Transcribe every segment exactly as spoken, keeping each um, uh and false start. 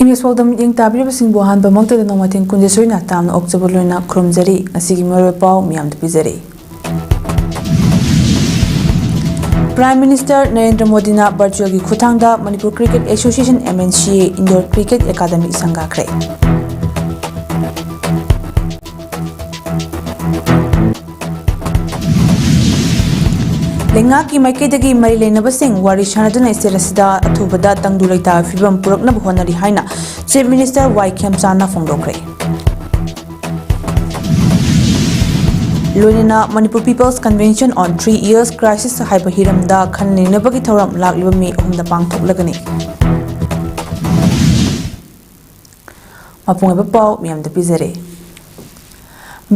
ꯏꯃꯦꯁꯣꯜꯗ ꯃꯤꯠꯌꯦꯡ ꯇꯥꯕꯤꯔꯤꯕꯁꯤꯡꯕꯨ ꯑꯍꯥꯟꯕꯃꯛꯇꯗ ꯅꯣꯡꯃꯥꯏꯊꯦꯝ ꯀꯨꯟꯖꯁꯣꯏꯅ ꯇꯥꯝꯅ ꯑꯣꯛꯆꯕ ꯂꯣꯏꯅ ꯈꯨꯔꯨꯝꯖꯔꯤ꯫ ꯉꯁꯤꯒꯤ ꯃꯔꯨꯑꯣꯏꯕ ꯄꯥꯎ ꯃꯤꯌꯥꯝꯗ ꯄꯤꯖꯔꯤ꯫ Prime Minister ꯅꯔꯦꯟꯗ꯭ꯔ ꯃꯣꯗꯤꯅ virtualꯒꯤ ꯈꯨꯠꯊꯥꯡꯗ Manipur Cricket Association, M N C A, Indoor Cricket Academy ꯁꯪꯒꯥꯈ꯭ꯔꯦ꯫ ꯂꯩꯉꯥꯛꯀꯤ ꯃꯥꯏꯀꯩꯗꯒꯤ ꯃꯔꯤ ꯂꯩꯅꯕꯁꯤꯡ ꯋꯥꯔꯤ ꯁꯥꯟꯅꯗꯨꯅ state ꯑꯁꯤꯗ ꯑꯊꯨꯕꯗ ꯇꯪꯗꯨ ꯂꯩꯇꯥꯕ ꯐꯤꯕꯝ ꯄꯨꯔꯛꯅꯕ ꯍꯣꯠꯅꯔꯤ ꯍꯥꯏꯅ Chief Minister ꯋꯥꯏ ꯈꯦꯝꯆꯥꯅ ꯐꯣꯡꯗꯣꯛꯈ꯭ꯔꯦ꯫ ꯂꯣꯏꯅꯅ Manipur People's Convention on Three Years Crisis ꯍꯥꯏꯕ ꯍꯤꯔꯝꯗ ꯈꯟꯅ ꯅꯩꯅꯕꯒꯤ ꯊꯧꯔꯝ ꯂꯥꯛꯂꯤꯕ ꯃꯦ ꯑꯍꯨꯝꯗ ꯄꯥꯡꯊꯣꯛꯂꯒꯅꯤ꯫ ꯃꯄꯨꯡ ꯑꯣꯏꯕ ꯄꯥꯎ ꯃꯤꯌꯥꯝꯗ ꯄꯤꯖꯔꯦ꯫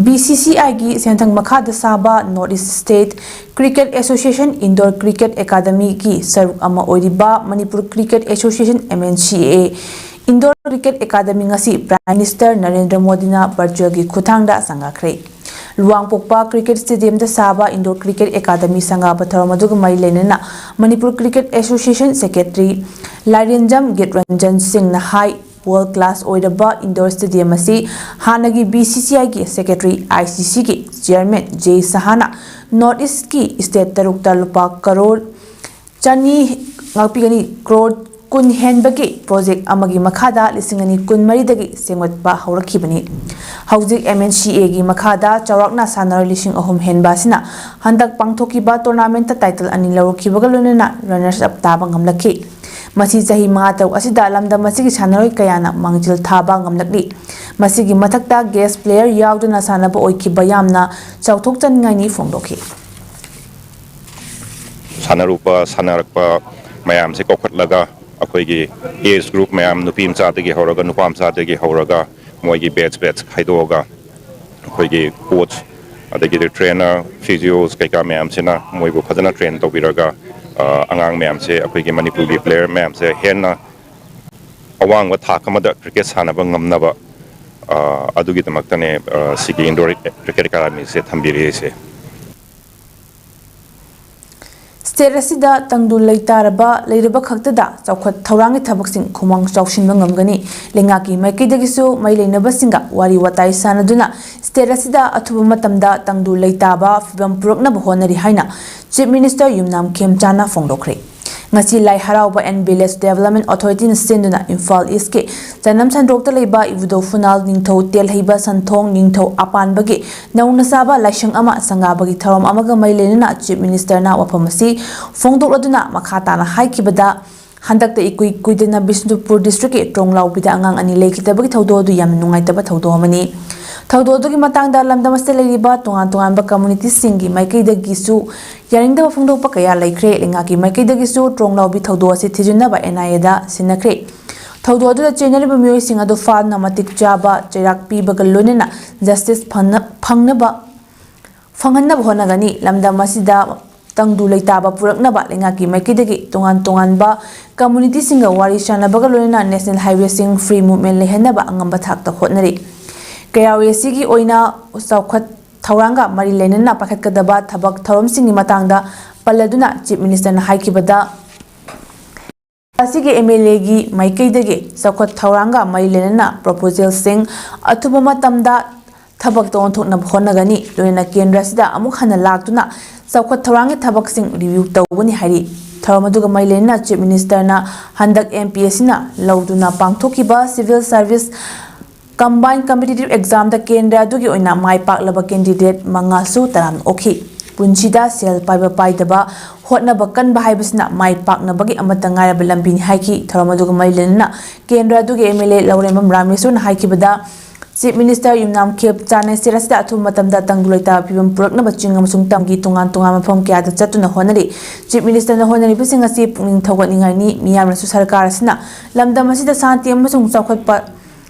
B C C Iꯒꯤ ꯁꯦꯟꯊꯪ ꯃꯈꯥꯗ ꯁꯥꯕ North East State Cricket Association Indoor Cricket Academyꯒꯤ ꯁꯔꯨꯛ ꯑꯃ ꯑꯣꯏꯔꯤꯕ Manipur Cricket Association, M N C A, Indoor Cricket Academy ꯉꯁꯤ Prime Minister ꯅꯔꯦꯟꯗ꯭ꯔ ꯃꯣꯗꯤꯅ virtualꯒꯤ ꯈꯨꯠꯊꯥꯡꯗ ꯁꯪꯒꯥꯈ꯭ꯔꯦ꯫ ꯂꯨꯋꯥꯡꯄꯣꯛꯄ Cricket Stadiumꯗ ꯁꯥꯕ Indoor Cricket Academy ꯁꯪꯒꯥꯕ ꯊꯧꯔꯝ ꯑꯗꯨꯒ ꯃꯔꯤ ꯂꯩꯅꯅ Manipur Cricket Association Secretary ꯂꯥꯏꯔꯦꯟꯖꯝ ꯒꯤꯠꯔꯟꯖꯟ ꯁꯤꯡꯅ ꯍꯥꯏ, world class ꯑꯣꯏꯔꯕ indoor stadium ꯑꯁꯤ ꯍꯥꯟꯅꯒꯤ B C C Iꯒꯤ Secretary, I C Cꯒꯤ Chairman J ꯁꯍꯥꯅ North Eastꯀꯤ state ꯇꯔꯨꯛꯇ ꯂꯨꯄꯥ ꯀꯔꯣꯔ ꯆꯅꯤ ꯉꯥꯛꯄꯤꯒꯅꯤ, ꯀ꯭ꯔꯣꯔ ꯀꯨꯟ ꯍꯦꯟꯕꯒꯤ project ꯑꯃꯒꯤ ꯃꯈꯥꯗ ꯂꯤꯁꯤꯡ ꯑꯅꯤ ꯀꯨꯟꯃꯔꯤꯗꯒꯤ ꯁꯦꯝꯒꯠꯄ ꯍꯧꯔꯛꯈꯤꯕꯅꯤ꯫ ꯍꯧꯖꯤꯛ M N C Aꯒꯤ ꯃꯈꯥꯗ ꯆꯥꯎꯔꯥꯛꯅ ꯁꯥꯟꯅꯔꯣꯏ ꯂꯤꯁꯤꯡ ꯑꯍꯨꯝ ꯍꯦꯟꯕ ꯑꯁꯤꯅ ꯍꯟꯗꯛ ꯄꯥꯡꯊꯣꯛꯈꯤꯕ tournamentꯇ title ꯑꯅꯤ ꯂꯧꯔꯛꯈꯤꯕꯒ ꯂꯣꯏꯅꯅ runners up ꯇꯥꯕ ꯉꯝꯂꯛꯈꯤ꯫ ꯃꯁꯤ ꯆꯍꯤ ꯃꯉꯥ ꯇꯔꯨꯛ ꯑꯁꯤꯗ ꯂꯝꯗꯝ ꯑꯁꯤꯒꯤ ꯁꯥꯟꯅꯔꯣꯏ ꯀꯌꯥꯅ ꯃꯥꯡꯖꯤꯜ ꯊꯥꯕ ꯉꯝꯂꯛꯂꯤ꯫ ꯃꯁꯤꯒꯤ ꯃꯊꯛꯇ guest player ꯌꯥꯎꯗꯅ ꯁꯥꯟꯅꯕ ꯑꯣꯏꯈꯤꯕ ꯌꯥꯝꯅ ꯆꯥꯎꯊꯣꯛꯆꯅꯤꯡꯉꯥꯏꯅꯤ ꯐꯣꯡꯗꯣꯛꯈꯤ꯫ ꯁꯥꯟꯅꯔꯨꯕ, ꯁꯥꯟꯅꯔꯛꯄ ꯃꯌꯥꯝꯁꯦ ꯀꯧꯈꯠꯂꯒ ꯑꯩꯈꯣꯏꯒꯤ age group ꯃꯌꯥꯝ, ꯅꯨꯄꯤ ꯃꯆꯥꯗꯒꯤ ꯍꯧꯔꯒ ꯅꯨꯄꯥ ꯃꯆꯥꯗꯒꯤ ꯍꯧꯔꯒ ꯃꯣꯏꯒꯤ batch batch ꯈꯥꯏꯗꯣꯛꯑꯒ ꯑꯩꯈꯣꯏꯒꯤ coach, ꯑꯗꯒꯤꯗꯤ trainer, physios ꯀꯩꯀꯥ ꯃꯌꯥꯝꯁꯤꯅ ꯃꯣꯏꯕꯨ ꯐꯖꯅ train ꯇꯧꯕꯤꯔꯒ, ꯑ, ꯑꯉꯥꯡ ꯃꯌꯥꯝꯁꯦ, ꯑꯩꯈꯣꯏꯒꯤ ꯃꯅꯤꯄꯨꯔꯒꯤ player ꯃꯌꯥꯝꯁꯦ ꯍꯦꯟꯅ ꯑꯋꯥꯡꯕ ꯊꯥꯛ ꯑꯃꯗ cricket ꯁꯥꯟꯅꯕ ꯉꯝꯅꯕ, ꯑ, ꯑꯗꯨꯒꯤꯗꯃꯛꯇꯅꯦ, ꯑ, ꯁꯤꯒꯤ indoor cricket academyꯁꯦ ꯊꯝꯕꯤꯔꯤꯁꯦ꯫ ꯁ꯭ꯇꯦꯠ ꯑꯁꯤꯗ ꯇꯪꯗꯨ ꯂꯩꯇꯥꯔꯕ ꯂꯩꯔꯕ ꯈꯛꯇꯗ ꯆꯥꯎꯈꯠ ꯊꯧꯔꯥꯡꯒꯤ ꯊꯕꯛꯁꯤꯡ ꯈꯨꯃꯥꯡ ꯆꯥꯎꯁꯤꯟꯕ ꯉꯝꯒꯅꯤ꯫ ꯂꯩꯉꯥꯛꯀꯤ ꯃꯥꯏꯀꯩꯗꯒꯤꯁꯨ ꯃꯔꯤ ꯂꯩꯅꯕꯁꯤꯡꯒ ꯋꯥꯔꯤ ꯋꯥꯇꯥꯏ ꯁꯥꯟꯅꯗꯨꯅ ꯁ꯭ꯇꯦꯠ ꯑꯁꯤꯗ ꯑꯊꯨꯕ ꯃꯇꯝꯗ ꯇꯪꯗꯨ ꯂꯩꯇꯥꯕ ꯐꯤꯕꯝ ꯄꯨꯔꯛꯅꯕ ꯍꯣꯠꯅꯔꯤ ꯍꯥꯏꯅ ꯆꯤꯐ ꯃꯤꯅꯤꯁꯇꯔ ꯌꯨꯝꯅꯥꯝ ꯈꯦꯝꯆꯥꯅ ꯐꯣꯡꯗꯣꯛꯈ꯭ꯔꯦ꯫ ꯉꯁꯤ ꯂꯥꯏ ꯍꯔꯥꯎꯕ ꯑꯦꯟ ꯚꯤꯂꯦꯖ ꯗꯦꯕꯂꯞꯃꯦꯟ ꯑꯣꯊꯣꯔꯤꯇꯤꯅ ꯁꯤꯟꯗꯨꯅ ꯏꯝꯐꯥꯜ ꯏꯁꯀꯤ ꯆꯅꯝ ꯁꯟꯗ꯭ꯔꯣꯛꯇ ꯂꯩꯕ ꯏꯕꯨꯙꯧ ꯐꯨꯅꯥꯜ ꯅꯤꯡꯊꯧ ꯇꯦꯜꯍꯩꯕ ꯁꯟꯊꯣꯡ ꯅꯤꯡꯊꯧ ꯑꯄꯥꯟꯕꯒꯤ ꯅꯧꯅ ꯁꯥꯕ ꯂꯥꯏꯁꯪ ꯑꯃ ꯁꯪꯒꯥꯕꯒꯤ ꯊꯧꯔꯝ ꯑꯃꯒ ꯃꯔꯤ ꯂꯩꯅꯅ ꯆꯤꯐ ꯃꯤꯅꯤꯁꯇꯔꯅ ꯋꯥꯐꯝ ꯑꯁꯤ ꯐꯣꯡꯗꯣꯛꯂꯗꯨꯅ ꯃꯈꯥ ꯇꯥꯅ ꯍꯥꯏꯈꯤꯕꯗ, ꯍꯟꯗꯛꯇ ꯏꯀꯨꯏ ꯀꯨꯏꯗꯅ ꯕꯤꯁꯅꯨꯄꯨꯔ ꯗꯤꯁꯇ꯭ꯔꯤꯛꯀꯤ ꯇ꯭ꯔꯣꯡꯂꯥꯎꯕꯤꯗ ꯑꯉꯥꯡ ꯑꯅꯤ ꯂꯩꯈꯤꯗꯕꯒꯤ ꯊꯧꯗꯣꯛ ꯑꯗꯨ ꯌꯥꯝꯅ ꯅꯨꯡꯉꯥꯏꯇꯕ ꯊꯧꯗꯣꯛ ꯑꯃꯅꯤ꯫ ꯊꯧꯗꯣꯛ ꯑꯗꯨꯒꯤ ꯃꯇꯥꯡꯗ ꯂꯝꯗꯝ ꯑꯁꯤꯗ ꯂꯩꯔꯤꯕ ꯇꯣꯉꯥꯟ ꯇꯣꯉꯥꯟꯕ ꯀꯝꯃꯨꯅꯤꯇꯤꯁꯤꯡꯒꯤ ꯃꯥꯏꯀꯩꯗꯒꯤꯁꯨ ꯌꯥꯅꯤꯡꯗꯕ ꯐꯣꯡꯗꯣꯛꯄ ꯀꯌꯥ ꯂꯩꯈ꯭ꯔꯦ꯫ ꯂꯩꯉꯥꯛꯀꯤ ꯃꯥꯏꯀꯩꯗꯒꯤꯁꯨ ꯇ꯭ꯔꯣꯡꯂꯥꯎꯕꯤ ꯊꯧꯗꯣꯛ ꯑꯁꯤ ꯊꯤꯖꯤꯟꯅꯕ ꯑꯦꯟ ꯑꯥꯏ ꯑꯦꯗ ꯁꯤꯟꯅꯈ꯭ꯔꯦ꯫ ꯊꯧꯗꯣꯛ ꯑꯗꯨꯗ ꯆꯦꯟꯅꯔꯤꯕ ꯃꯤꯑꯣꯏꯁꯤꯡ ꯑꯗꯨ ꯐꯥꯗꯨꯅ ꯃꯇꯤꯛ ꯆꯥꯕ ꯆꯩꯔꯥꯛ ꯄꯤꯕꯒ ꯂꯣꯏꯅꯅ ꯖꯁꯇꯤꯁ ꯐꯪꯅ-, ꯐꯪꯅꯕ ꯐꯪꯍꯟꯅꯕ ꯍꯣꯠꯅꯒꯅꯤ꯫ ꯂꯝꯗꯝ ꯑꯁꯤꯗ ꯇꯪꯗꯨ ꯂꯩꯇꯥꯕ ꯄꯨꯔꯛꯅꯕ ꯂꯩꯉꯥꯛꯀꯤ ꯃꯥꯏꯀꯩꯗꯒꯤ ꯇꯣꯉꯥꯟ ꯇꯣꯉꯥꯟꯕ ꯀꯝꯃꯨꯅꯤꯇꯤꯁꯤꯡꯒ ꯋꯥꯔꯤ ꯁꯥꯟꯅꯕꯒ ꯂꯣꯏꯅꯅ ꯅꯦꯁꯅꯦꯜ ꯍꯥꯏꯋꯦꯁꯤꯡ ꯐ꯭ꯔꯤ ꯃꯨꯚꯃꯦꯟ ꯂꯩꯍꯟꯅꯕ ꯑꯉꯝꯕ ꯊꯥꯛꯇ ꯍꯣꯠꯅꯔꯤ꯫ ꯀꯦ ꯑꯥꯔ ꯑꯦ ꯁꯤꯒꯤ ꯑꯣꯏꯅ ꯆꯥꯎꯈꯠ ꯊꯧꯔꯥꯡꯒ ꯃꯔꯤ ꯂꯩꯅꯅ ꯄꯥꯏꯈꯠꯀꯗꯕ ꯊꯕꯛ ꯊꯧꯔꯝꯁꯤꯡꯒꯤ ꯃꯇꯥꯡꯗ ꯄꯜꯂꯗꯨꯅ ꯆꯤꯐ ꯃꯤꯅꯤꯁꯇꯔꯅ ꯍꯥꯏꯈꯤꯕꯗ, ꯑꯁꯤꯒꯤ ꯑꯦꯝ ꯑꯦꯜ ꯑꯦꯒꯤ ꯃꯥꯏꯀꯩꯗꯒꯤ ꯆꯥꯎꯈꯠ ꯊꯧꯔꯥꯡꯒ ꯃꯔꯤ ꯂꯩꯅꯅ ꯄ꯭ꯔꯣꯄꯣꯖꯦꯜꯁꯤꯡ ꯑꯊꯨꯕ ꯃꯇꯝꯗ ꯊꯕꯛꯇ ꯑꯣꯟꯊꯣꯛꯅꯕ ꯍꯣꯠꯅꯒꯅꯤ꯫ ꯂꯣꯏꯅꯅ ꯀꯦꯟꯗ꯭ꯔ ꯑꯁꯤꯗ ꯑꯃꯨꯛ ꯍꯟꯅ ꯂꯥꯛꯇꯨꯅ ꯆꯥꯎꯈꯠ ꯊꯧꯔꯥꯡꯒꯤ ꯊꯕꯛꯁꯤꯡ ꯔꯤꯚ꯭ꯌꯨ ꯇꯧꯒꯅꯤ ꯍꯥꯏꯔꯤ꯫ ꯊꯧꯔꯝ ꯑꯗꯨꯒ ꯃꯔꯤ ꯂꯩꯅꯅ ꯆꯤꯐ ꯃꯤꯅꯤꯁꯇꯔꯅ ꯍꯟꯗꯛ ꯑꯦꯝ ꯄꯤ ꯑꯦꯁ ꯁꯤꯅ ꯂꯧꯗꯨꯅ ꯄꯥꯡꯊꯣꯛꯈꯤꯕ ꯁꯤꯚꯤꯜ ꯁꯥꯔꯚꯤꯁ ꯀꯝꯕꯥꯏꯟ ꯀꯝꯄꯤꯇꯤꯇꯤꯚ ꯑꯦꯛꯖꯥꯝꯗ ꯀꯦꯟꯗ꯭ꯔ ꯑꯗꯨꯒꯤ ꯑꯣꯏꯅ ꯃꯥꯏ ꯄꯥꯛꯂꯕ ꯀꯦꯟꯗꯤꯗꯦꯠ ꯃꯉꯥꯁꯨ ꯇꯔꯥꯝꯅ ꯑꯣꯛꯈꯤ꯫ ꯄꯨꯟꯁꯤꯗ ꯁꯦꯜ ꯄꯥꯏꯕ ꯄꯥꯏꯗꯕ, ꯍꯣꯠꯅꯕ ꯀꯟꯕ ꯍꯥꯏꯕꯁꯤꯅ ꯃꯥꯏ ꯄꯥꯛꯅꯕꯒꯤ ꯑꯃꯠꯇ ꯉꯥꯏꯔꯕ ꯂꯝꯕꯤꯅꯤ ꯍꯥꯏꯈꯤ꯫ ꯊꯧꯔꯝ ꯑꯗꯨꯒ ꯃꯔꯤ ꯂꯩꯅꯅ ꯀꯦꯟꯗ꯭ꯔ ꯑꯗꯨꯒꯤ ꯑꯦꯝ ꯑꯦꯜ ꯑꯦ ꯂꯧꯔꯦꯝꯕꯝ ꯔꯥꯃꯦꯁꯣꯔꯅ ꯍꯥꯏꯈꯤꯕꯗ, ꯆꯤꯐ ꯃꯤꯅꯤꯁꯇꯔ ꯌꯨꯝꯅꯥꯝ ꯈꯦꯝꯆꯥꯅ ꯁ꯭ꯇꯦꯠ ꯑꯁꯤꯗ ꯑꯊꯨꯕ ꯃꯇꯝꯗ ꯇꯪꯗꯨ ꯂꯩꯇꯥꯕ ꯐꯤꯕꯝ ꯄꯨꯔꯛꯅꯕ ꯆꯤꯡ ꯑꯃꯁꯨꯡ ꯇꯝꯒꯤ ꯇꯣꯉꯥꯟ ꯇꯣꯉꯥꯟꯕ ꯃꯐꯝ ꯀꯌꯥꯗ ꯆꯠꯇꯨꯅ ꯍꯣꯠꯅꯔꯤ꯫ ꯆꯤꯐ ꯃꯤꯅꯤꯁꯇꯔꯅ ꯍꯣꯠꯅꯔꯤꯕꯁꯤꯡ ꯑꯁꯤ ꯄꯨꯛꯅꯤꯡ ꯊꯧꯒꯠꯅꯤꯡꯉꯥꯏꯅꯤ꯫ ꯃꯤꯌꯥꯝꯅꯁꯨ ꯁꯔꯀꯥꯔ ꯑꯁꯤꯅ ꯂꯝꯗꯝ ꯑꯁꯤꯗ ꯁꯥꯟꯇꯤ ꯑꯃꯁꯨꯡ ꯆꯥꯎꯈꯠꯄ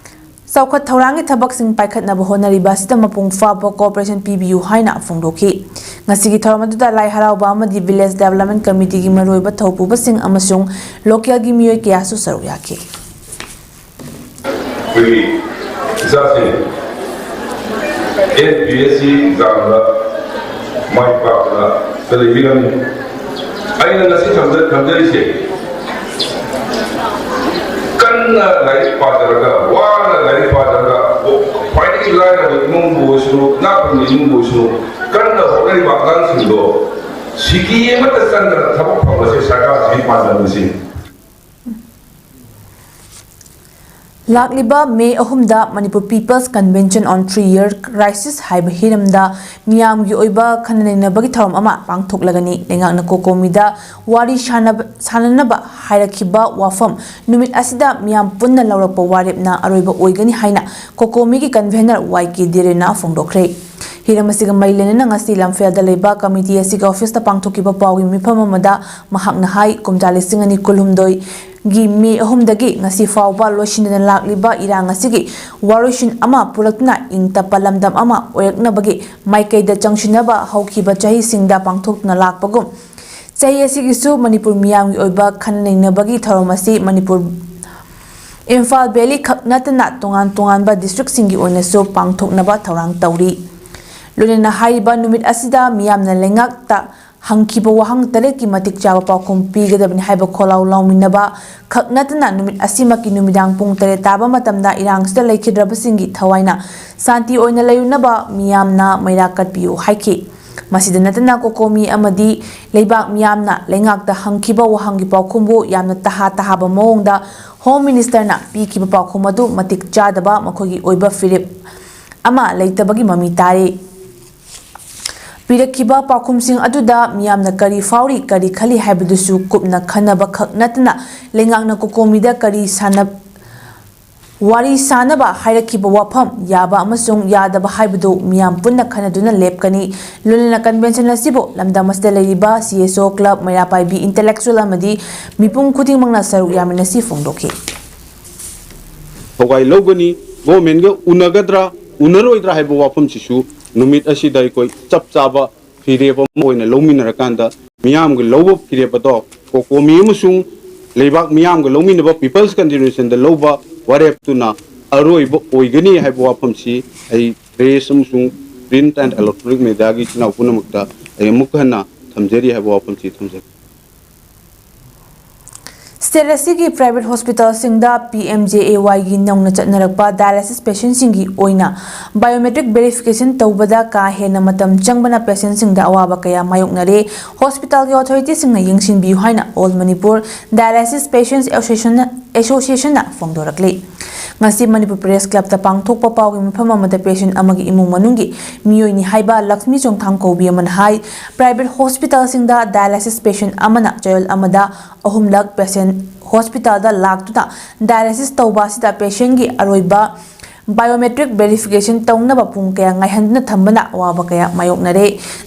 ꯆꯥꯎꯈꯠ ꯊꯧꯔꯥꯡꯒꯤ ꯊꯕꯛꯁꯤꯡ ꯄꯥꯏꯈꯠꯅꯕ ꯍꯣꯠꯅꯔꯤꯕ ꯑꯁꯤꯗ ꯃꯄꯨꯡ ꯐꯥꯕ ꯀꯣꯑꯣꯄꯔꯦꯁꯟ ꯄꯤꯕꯤꯌꯨ ꯍꯥꯏꯅ ꯐꯣꯡꯗꯣꯛꯈꯤ꯫ ꯉꯁꯤꯒꯤ ꯊꯧꯔꯝ ꯑꯗꯨꯗ ꯂꯥꯏ ꯍꯔꯥꯎꯕ ꯑꯃꯗꯤ ꯚꯤꯂꯦꯖ ꯗꯦꯕꯂꯞꯃꯦꯟ ꯀꯃꯤꯇꯤꯒꯤ ꯃꯔꯨꯑꯣꯏꯕ ꯊꯧꯄꯨꯕꯁꯤꯡ ꯑꯃꯁꯨꯡ ꯂꯣꯀꯦꯜꯒꯤ ꯃꯤꯑꯣꯏ ꯀꯌꯥꯁꯨ ꯁꯔꯨꯛ ꯌꯥꯈꯤ꯫ ꯑꯩꯈꯣꯏꯒꯤ ꯏꯆꯥꯁꯤꯡ ꯑꯦꯟ ꯄꯤ ꯑꯦꯁ ꯁꯤ ꯑꯦꯛꯖꯥꯝꯗ ꯃꯥꯏ ꯄꯥꯛꯇꯅ ꯂꯩꯕꯤꯔꯝꯃꯤ꯫ ꯑꯩꯅ ꯉꯁꯤ ꯊꯝꯖ- ꯊꯝꯖꯔꯤꯁꯦ, ꯀꯟꯅ ꯂꯥꯏꯔꯤꯛ ꯄꯥꯖꯔꯒ, ꯋꯥꯅ ꯂꯥꯏꯔꯤꯛ ꯄꯥꯖꯔꯒ, ꯈ꯭ꯋꯥꯏꯗꯒꯤ ꯂꯥꯏꯔꯕ ꯏꯃꯨꯡꯕꯨ ꯑꯣꯏꯁꯅꯨ, ꯏꯅꯥꯛ ꯈꯨꯟꯕ ꯏꯃꯨꯡꯕꯨ ꯑꯣꯏꯁꯅꯨ, ꯀꯟꯅ ꯍꯣꯠꯅꯔꯤꯕ ꯑꯉꯥꯡꯁꯤꯡꯗꯣ ꯁꯤꯀꯤ ꯑꯃꯠꯇ ꯆꯪꯗꯅ ꯊꯕꯛ ꯐꯪꯕꯁꯦ ꯁꯔꯀꯥꯔꯁꯤꯒꯤ ꯄꯥꯟꯗꯝꯅꯤ꯫ ꯂꯥꯛꯂꯤꯕ ꯃꯦ ꯑꯍꯨꯝꯗ Manipur People's Convention on Three Year Crisis ꯍꯥꯏꯕ ꯍꯤꯔꯝꯗ ꯃꯤꯌꯥꯝꯒꯤ ꯑꯣꯏꯕ ꯈꯟꯅ ꯅꯩꯅꯕꯒꯤ ꯊꯧꯔꯝ ꯑꯃ ꯄꯥꯡꯊꯣꯛꯂꯒꯅꯤ꯫ ꯂꯩꯉꯥꯛꯅ ꯀꯣꯀꯣꯃꯤꯗ ꯋꯥꯔꯤ ꯁꯥꯟꯅꯕ- ꯁꯥꯟꯅꯅꯕ ꯍꯥꯏꯔꯛꯈꯤꯕ ꯋꯥꯐꯝ ꯅꯨꯃꯤꯠ ꯑꯁꯤꯗ ꯃꯤꯌꯥꯝ ꯄꯨꯟꯅ ꯂꯧꯔꯛꯄ ꯋꯥꯔꯦꯞꯅ ꯑꯔꯣꯏꯕ ꯑꯣꯏꯒꯅꯤ ꯍꯥꯏꯅ ꯀꯣꯀꯣꯃꯤꯒꯤ convener ꯋꯥꯏ ꯀꯦ ꯗꯦꯔꯦꯅ ꯐꯣꯡꯗꯣꯛꯈ꯭ꯔꯦ꯫ ꯍꯤꯔꯝ ꯑꯁꯤꯒ ꯃꯔꯤ ꯂꯩꯅꯅ ꯉꯁꯤ ꯂꯝꯐꯦꯜꯗ ꯂꯩꯕ ꯀꯃꯤꯇꯤ ꯑꯁꯤꯒꯤ ꯑꯣꯐꯤꯁꯇ ꯄꯥꯡꯊꯣꯛꯈꯤꯕ ꯄꯥꯎꯒꯤ ꯃꯤꯐꯝ ꯑꯃꯗ ꯃꯍꯥꯛꯅ ꯍꯥꯏ, ꯀꯨꯝꯖꯥ ꯂꯤꯁꯤꯡ ꯑꯅꯤ ꯀꯨꯟꯍꯨꯝꯗꯣꯏ ꯒꯤ ꯃꯦ ꯑꯍꯨꯝꯗꯒꯤ ꯉꯁꯤ ꯐꯥꯎꯕ ꯂꯣꯏꯁꯤꯟꯗꯅ ꯂꯥꯛꯂꯤꯕ ꯏꯔꯥꯡ ꯑꯁꯤꯒꯤ ꯋꯥꯔꯣꯏꯁꯤꯟ ꯑꯃ ꯄꯨꯔꯛꯇꯨꯅ ꯏꯪ ꯇꯞꯄ ꯂꯝꯗꯝ ꯑꯃ ꯑꯣꯏꯔꯛꯅꯕꯒꯤ ꯃꯥꯏꯀꯩꯗ ꯆꯪꯁꯤꯟꯅꯕ ꯍꯧꯈꯤꯕ ꯆꯍꯤꯁꯤꯡꯗ ꯄꯥꯡꯊꯣꯛꯇꯨꯅ ꯂꯥꯛꯄꯒꯨꯝ, ꯆꯍꯤ ꯑꯁꯤꯒꯤꯁꯨ ꯃꯅꯤꯄꯨꯔ ꯃꯤꯌꯥꯝꯒꯤ ꯑꯣꯏꯕ ꯈꯟꯅ ꯅꯩꯅꯕꯒꯤ ꯊꯧꯔꯝ ꯑꯁꯤ ꯃꯅꯤꯄꯨꯔ, ꯏꯝꯐꯥꯜ ꯚꯦꯂꯤ ꯈꯛ ꯅꯠꯇꯅ ꯇꯣꯉꯥꯟ ꯇꯣꯉꯥꯟꯕ districtꯁꯤꯡꯒꯤ ꯑꯣꯏꯅꯁꯨ ꯄꯥꯡꯊꯣꯛꯅꯕ ꯊꯧꯔꯥꯡ ꯇꯧꯔꯤ꯫ ꯂꯣꯏꯅꯅ ꯍꯥꯏꯔꯤꯕ ꯅꯨꯃꯤꯠ ꯑꯁꯤꯗ ꯃꯤꯌꯥꯝꯅ ꯂꯩꯉꯥꯛꯇ ꯍꯪꯈꯤꯕ ꯋꯥꯍꯪ ꯇꯔꯦꯠꯀꯤ ꯃꯇꯤꯛ ꯆꯥꯕ ꯄꯥꯎꯈꯨꯝ ꯄꯤꯒꯗꯕꯅꯤ ꯍꯥꯏꯕ ꯈꯣꯜꯂꯥꯎ ꯂꯥꯎꯃꯤꯟꯅꯕ ꯈꯛ ꯅꯠꯇꯅ ꯅꯨꯃꯤꯠ ꯑꯁꯤꯃꯛꯀꯤ ꯅꯨꯃꯤꯗꯥꯡ ꯄꯨꯡ ꯇꯔꯦꯠ ꯇꯥꯕ ꯃꯇꯝꯗ ꯏꯔꯥꯡꯁꯤꯗ ꯂꯩꯈꯤꯗ꯭ꯔꯕꯁꯤꯡꯒꯤ ꯊꯋꯥꯏꯅ ꯁꯥꯟꯇꯤ ꯑꯣꯏꯅ ꯂꯩꯔꯨꯅꯕ ꯃꯤꯌꯥꯝꯅ ꯃꯩꯔꯥ ꯀꯠꯄꯤꯌꯨ ꯍꯥꯏꯈꯤ꯫ ꯃꯁꯤꯗ ꯅꯠꯇꯅ ꯀꯣꯀꯣꯃꯤ ꯑꯃꯗꯤ ꯂꯩꯕꯥꯛ ꯃꯤꯌꯥꯝꯅ ꯂꯩꯉꯥꯛꯇ ꯍꯪꯈꯤꯕ ꯋꯥꯍꯪꯒꯤ ꯄꯥꯎꯈꯨꯝꯕꯨ ꯌꯥꯝꯅ ꯇꯍꯥ ꯇꯍꯥꯕ ꯃꯑꯣꯡꯗ Home Ministerꯅ ꯄꯤꯈꯤꯕ ꯄꯥꯎꯈꯨꯝ ꯑꯗꯨ ꯃꯇꯤꯛ ꯆꯥꯗꯕ, ꯃꯈꯣꯏꯒꯤ ꯑꯣꯏꯕ ꯐꯤꯔꯦꯞ ꯑꯃ ꯂꯩꯇꯕꯒꯤ ꯃꯃꯤ ꯇꯥꯔꯤ꯫ ꯄꯤꯔꯛꯈꯤꯕ ꯄꯥꯎꯈꯨꯝꯁꯤꯡ ꯑꯗꯨꯗ ꯃꯤꯌꯥꯝꯅ ꯀꯔꯤ ꯐꯥꯎꯔꯤ, ꯀꯔꯤ ꯈꯜꯂꯤ ꯍꯥꯏꯕꯗꯨꯁꯨ ꯀꯨꯞꯅ ꯈꯟꯅꯕ ꯈꯛ ꯅꯠꯇꯅ ꯂꯩꯉꯥꯛꯅ ꯀꯣꯀꯣꯃꯤꯗ ꯀꯔꯤ ꯁꯥꯟꯅ- ꯋꯥꯔꯤ ꯁꯥꯅꯕ ꯍꯥꯏꯔꯛꯈꯤꯕ ꯋꯥꯐꯝ ꯌꯥꯕ ꯑꯃꯁꯨꯡ ꯌꯥꯗꯕ ꯍꯥꯏꯕꯗꯨ ꯃꯤꯌꯥꯝ ꯄꯨꯟꯅ ꯈꯟꯅꯗꯨꯅ ꯂꯦꯞꯀꯅꯤ꯫ ꯂꯣꯏꯅꯅ convention ꯑꯁꯤꯕꯨ ꯂꯝꯗꯝ ꯑꯁꯤꯗ ꯂꯩꯔꯤꯕ C S O club, ꯃꯩꯔꯥ ꯄꯥꯏꯕꯤ intellectual ꯑꯃꯗꯤ ꯃꯤꯄꯨꯝ ꯈꯨꯗꯤꯡꯃꯛꯅ ꯁꯔꯨꯛ ꯌꯥꯃꯤꯟꯅꯁꯤ ꯐꯣꯡꯗꯣꯛꯈꯤ꯫ ꯊꯧꯒꯥꯏ ꯂꯧꯒꯅꯤ, governmentꯒ ꯎꯅꯒꯗ꯭ꯔꯥ ꯎꯅꯔꯣꯏꯗ꯭ꯔꯥ ꯍꯥꯏꯕ ꯋꯥꯐꯝꯁꯤꯁꯨ ꯅꯨꯃꯤꯠ ꯑꯁꯤꯗ ꯑꯩꯈꯣꯏ ꯆꯞ ꯆꯥꯕ ꯐꯤꯔꯦꯞ ꯑꯃ ꯑꯣꯏꯅ ꯂꯧꯃꯤꯟꯅꯔꯀꯥꯟꯗ ꯃꯤꯌꯥꯝꯒꯤ ꯂꯧꯕ ꯐꯤꯔꯦꯞ ꯑꯗꯣ ꯀꯣꯀꯣꯃꯤ ꯑꯃꯁꯨꯡ ꯂꯩꯕꯥꯛ ꯃꯤꯌꯥꯝꯒ ꯂꯧꯃꯤꯟꯅꯕ People's Conventionꯗ ꯂꯧꯕ ꯋꯥꯔꯦꯞꯇꯨꯅ ꯑꯔꯣꯏꯕ ꯑꯣꯏꯒꯅꯤ ꯍꯥꯏꯕ ꯋꯥꯐꯝꯁꯤ ꯑꯩ press ꯑꯃꯁꯨꯡ print and electronic mediaꯒꯤ ꯏꯆꯤꯟ ꯏꯅꯥꯎ ꯄꯨꯝꯅꯃꯛꯇ ꯑꯩ ꯑꯃꯨꯛ ꯍꯟꯅ ꯊꯝꯖꯔꯤ ꯍꯥꯏꯕ ꯋꯥꯐꯝꯁꯤ ꯊꯝꯖꯒꯦ꯫ ꯁ꯭ꯇꯦꯠ ꯑꯁꯤꯒꯤ ꯄ꯭ꯔꯥꯏꯚꯦꯠ ꯍꯣꯁꯄꯤꯇꯥꯜꯁꯤꯡꯗ ꯄꯤ ꯑꯦꯝ ꯖꯦ ꯑꯦ ꯋꯥꯏꯒꯤ ꯅꯧꯅ ꯆꯠꯅꯔꯛꯄ ꯗꯥꯏꯂꯥꯏꯁꯤꯁ ꯄꯦꯁꯦꯟꯁꯤꯡꯒꯤ ꯑꯣꯏꯅ ꯕꯥꯏꯑꯣꯃꯦꯇ꯭ꯔꯤꯛ ꯚꯦꯔꯤꯐꯤꯀꯦꯁꯟ ꯇꯧꯕꯗ ꯀꯥ ꯍꯦꯟꯅ ꯃꯇꯝ ꯆꯪꯕꯅ ꯄꯦꯁꯦꯟꯁꯤꯡꯗ ꯑꯋꯥꯕ ꯀꯌꯥ ꯃꯥꯌꯣꯛꯅꯔꯦ꯫ ꯍꯣꯁꯄꯤꯇꯥꯜꯒꯤ ꯑꯣꯊꯣꯔꯤꯇꯤꯁꯤꯡꯅ ꯌꯦꯡꯁꯤꯟꯕꯤꯌꯨ ꯍꯥꯏꯅ ꯑꯣꯜ ꯃꯅꯤꯄꯨꯔ ꯗꯥꯏꯂꯥꯏꯁꯤꯁ ꯄꯦꯁꯦꯟꯁ ꯑꯦꯁꯣꯁꯤꯌꯦꯁꯟꯅ, ꯑꯦꯁꯣꯁꯤꯌꯦꯁꯟꯅ ꯐꯣꯡꯗꯣꯔꯛꯂꯤ꯫ ꯉꯁꯤ ꯃꯅꯤꯄꯨꯔ ꯄ꯭ꯔꯦꯁ ꯀ꯭ꯂꯕꯇ ꯄꯥꯡꯊꯣꯛꯄ ꯄꯥꯎꯒꯤ ꯃꯐꯝ ꯑꯃꯗ ꯄꯦꯁꯦꯟ ꯑꯃꯒꯤ ꯏꯃꯨꯡ ꯃꯅꯨꯡꯒꯤ ꯃꯤꯑꯣꯏꯅꯤ ꯍꯥꯏꯕ ꯂꯛꯁꯃꯤ ꯆꯣꯡꯊꯥꯡ ꯀꯧꯕꯤ ꯑꯃꯅ ꯍꯥꯏ, ꯄ꯭ꯔꯥꯏꯚꯦꯠ ꯍꯣꯁꯄꯤꯇꯥꯜꯁꯤꯡꯗ ꯗꯥꯏꯂꯥꯏꯁꯤꯁ ꯄꯦꯁꯦꯟ ꯑꯃꯅ ꯆꯌꯣꯜ ꯑꯃꯗ ꯑꯍꯨꯝꯂꯛ ꯄꯦꯁꯦꯟ ꯍꯣꯁꯄꯤꯇꯥꯜꯗ ꯂꯥꯛꯇꯨꯅ ꯗꯥꯏꯂꯥꯏꯁꯤꯁ ꯇꯧꯕ ꯑꯁꯤꯗ ꯄꯦꯁꯦꯟꯒꯤ ꯑꯔꯣꯏꯕ ꯕꯥꯏꯑꯣꯃꯦꯇ꯭ꯔꯤꯛ ꯚꯦꯔꯤꯐꯤꯀꯦꯁꯟ ꯇꯧꯅꯕ ꯄꯨꯡ ꯀꯌꯥ ꯉꯥꯏꯍꯟꯗꯨꯅ ꯊꯝꯕꯅ ꯑꯋꯥꯕ ꯀꯌꯥ ꯃꯥꯌꯣꯛꯅꯔꯦ꯫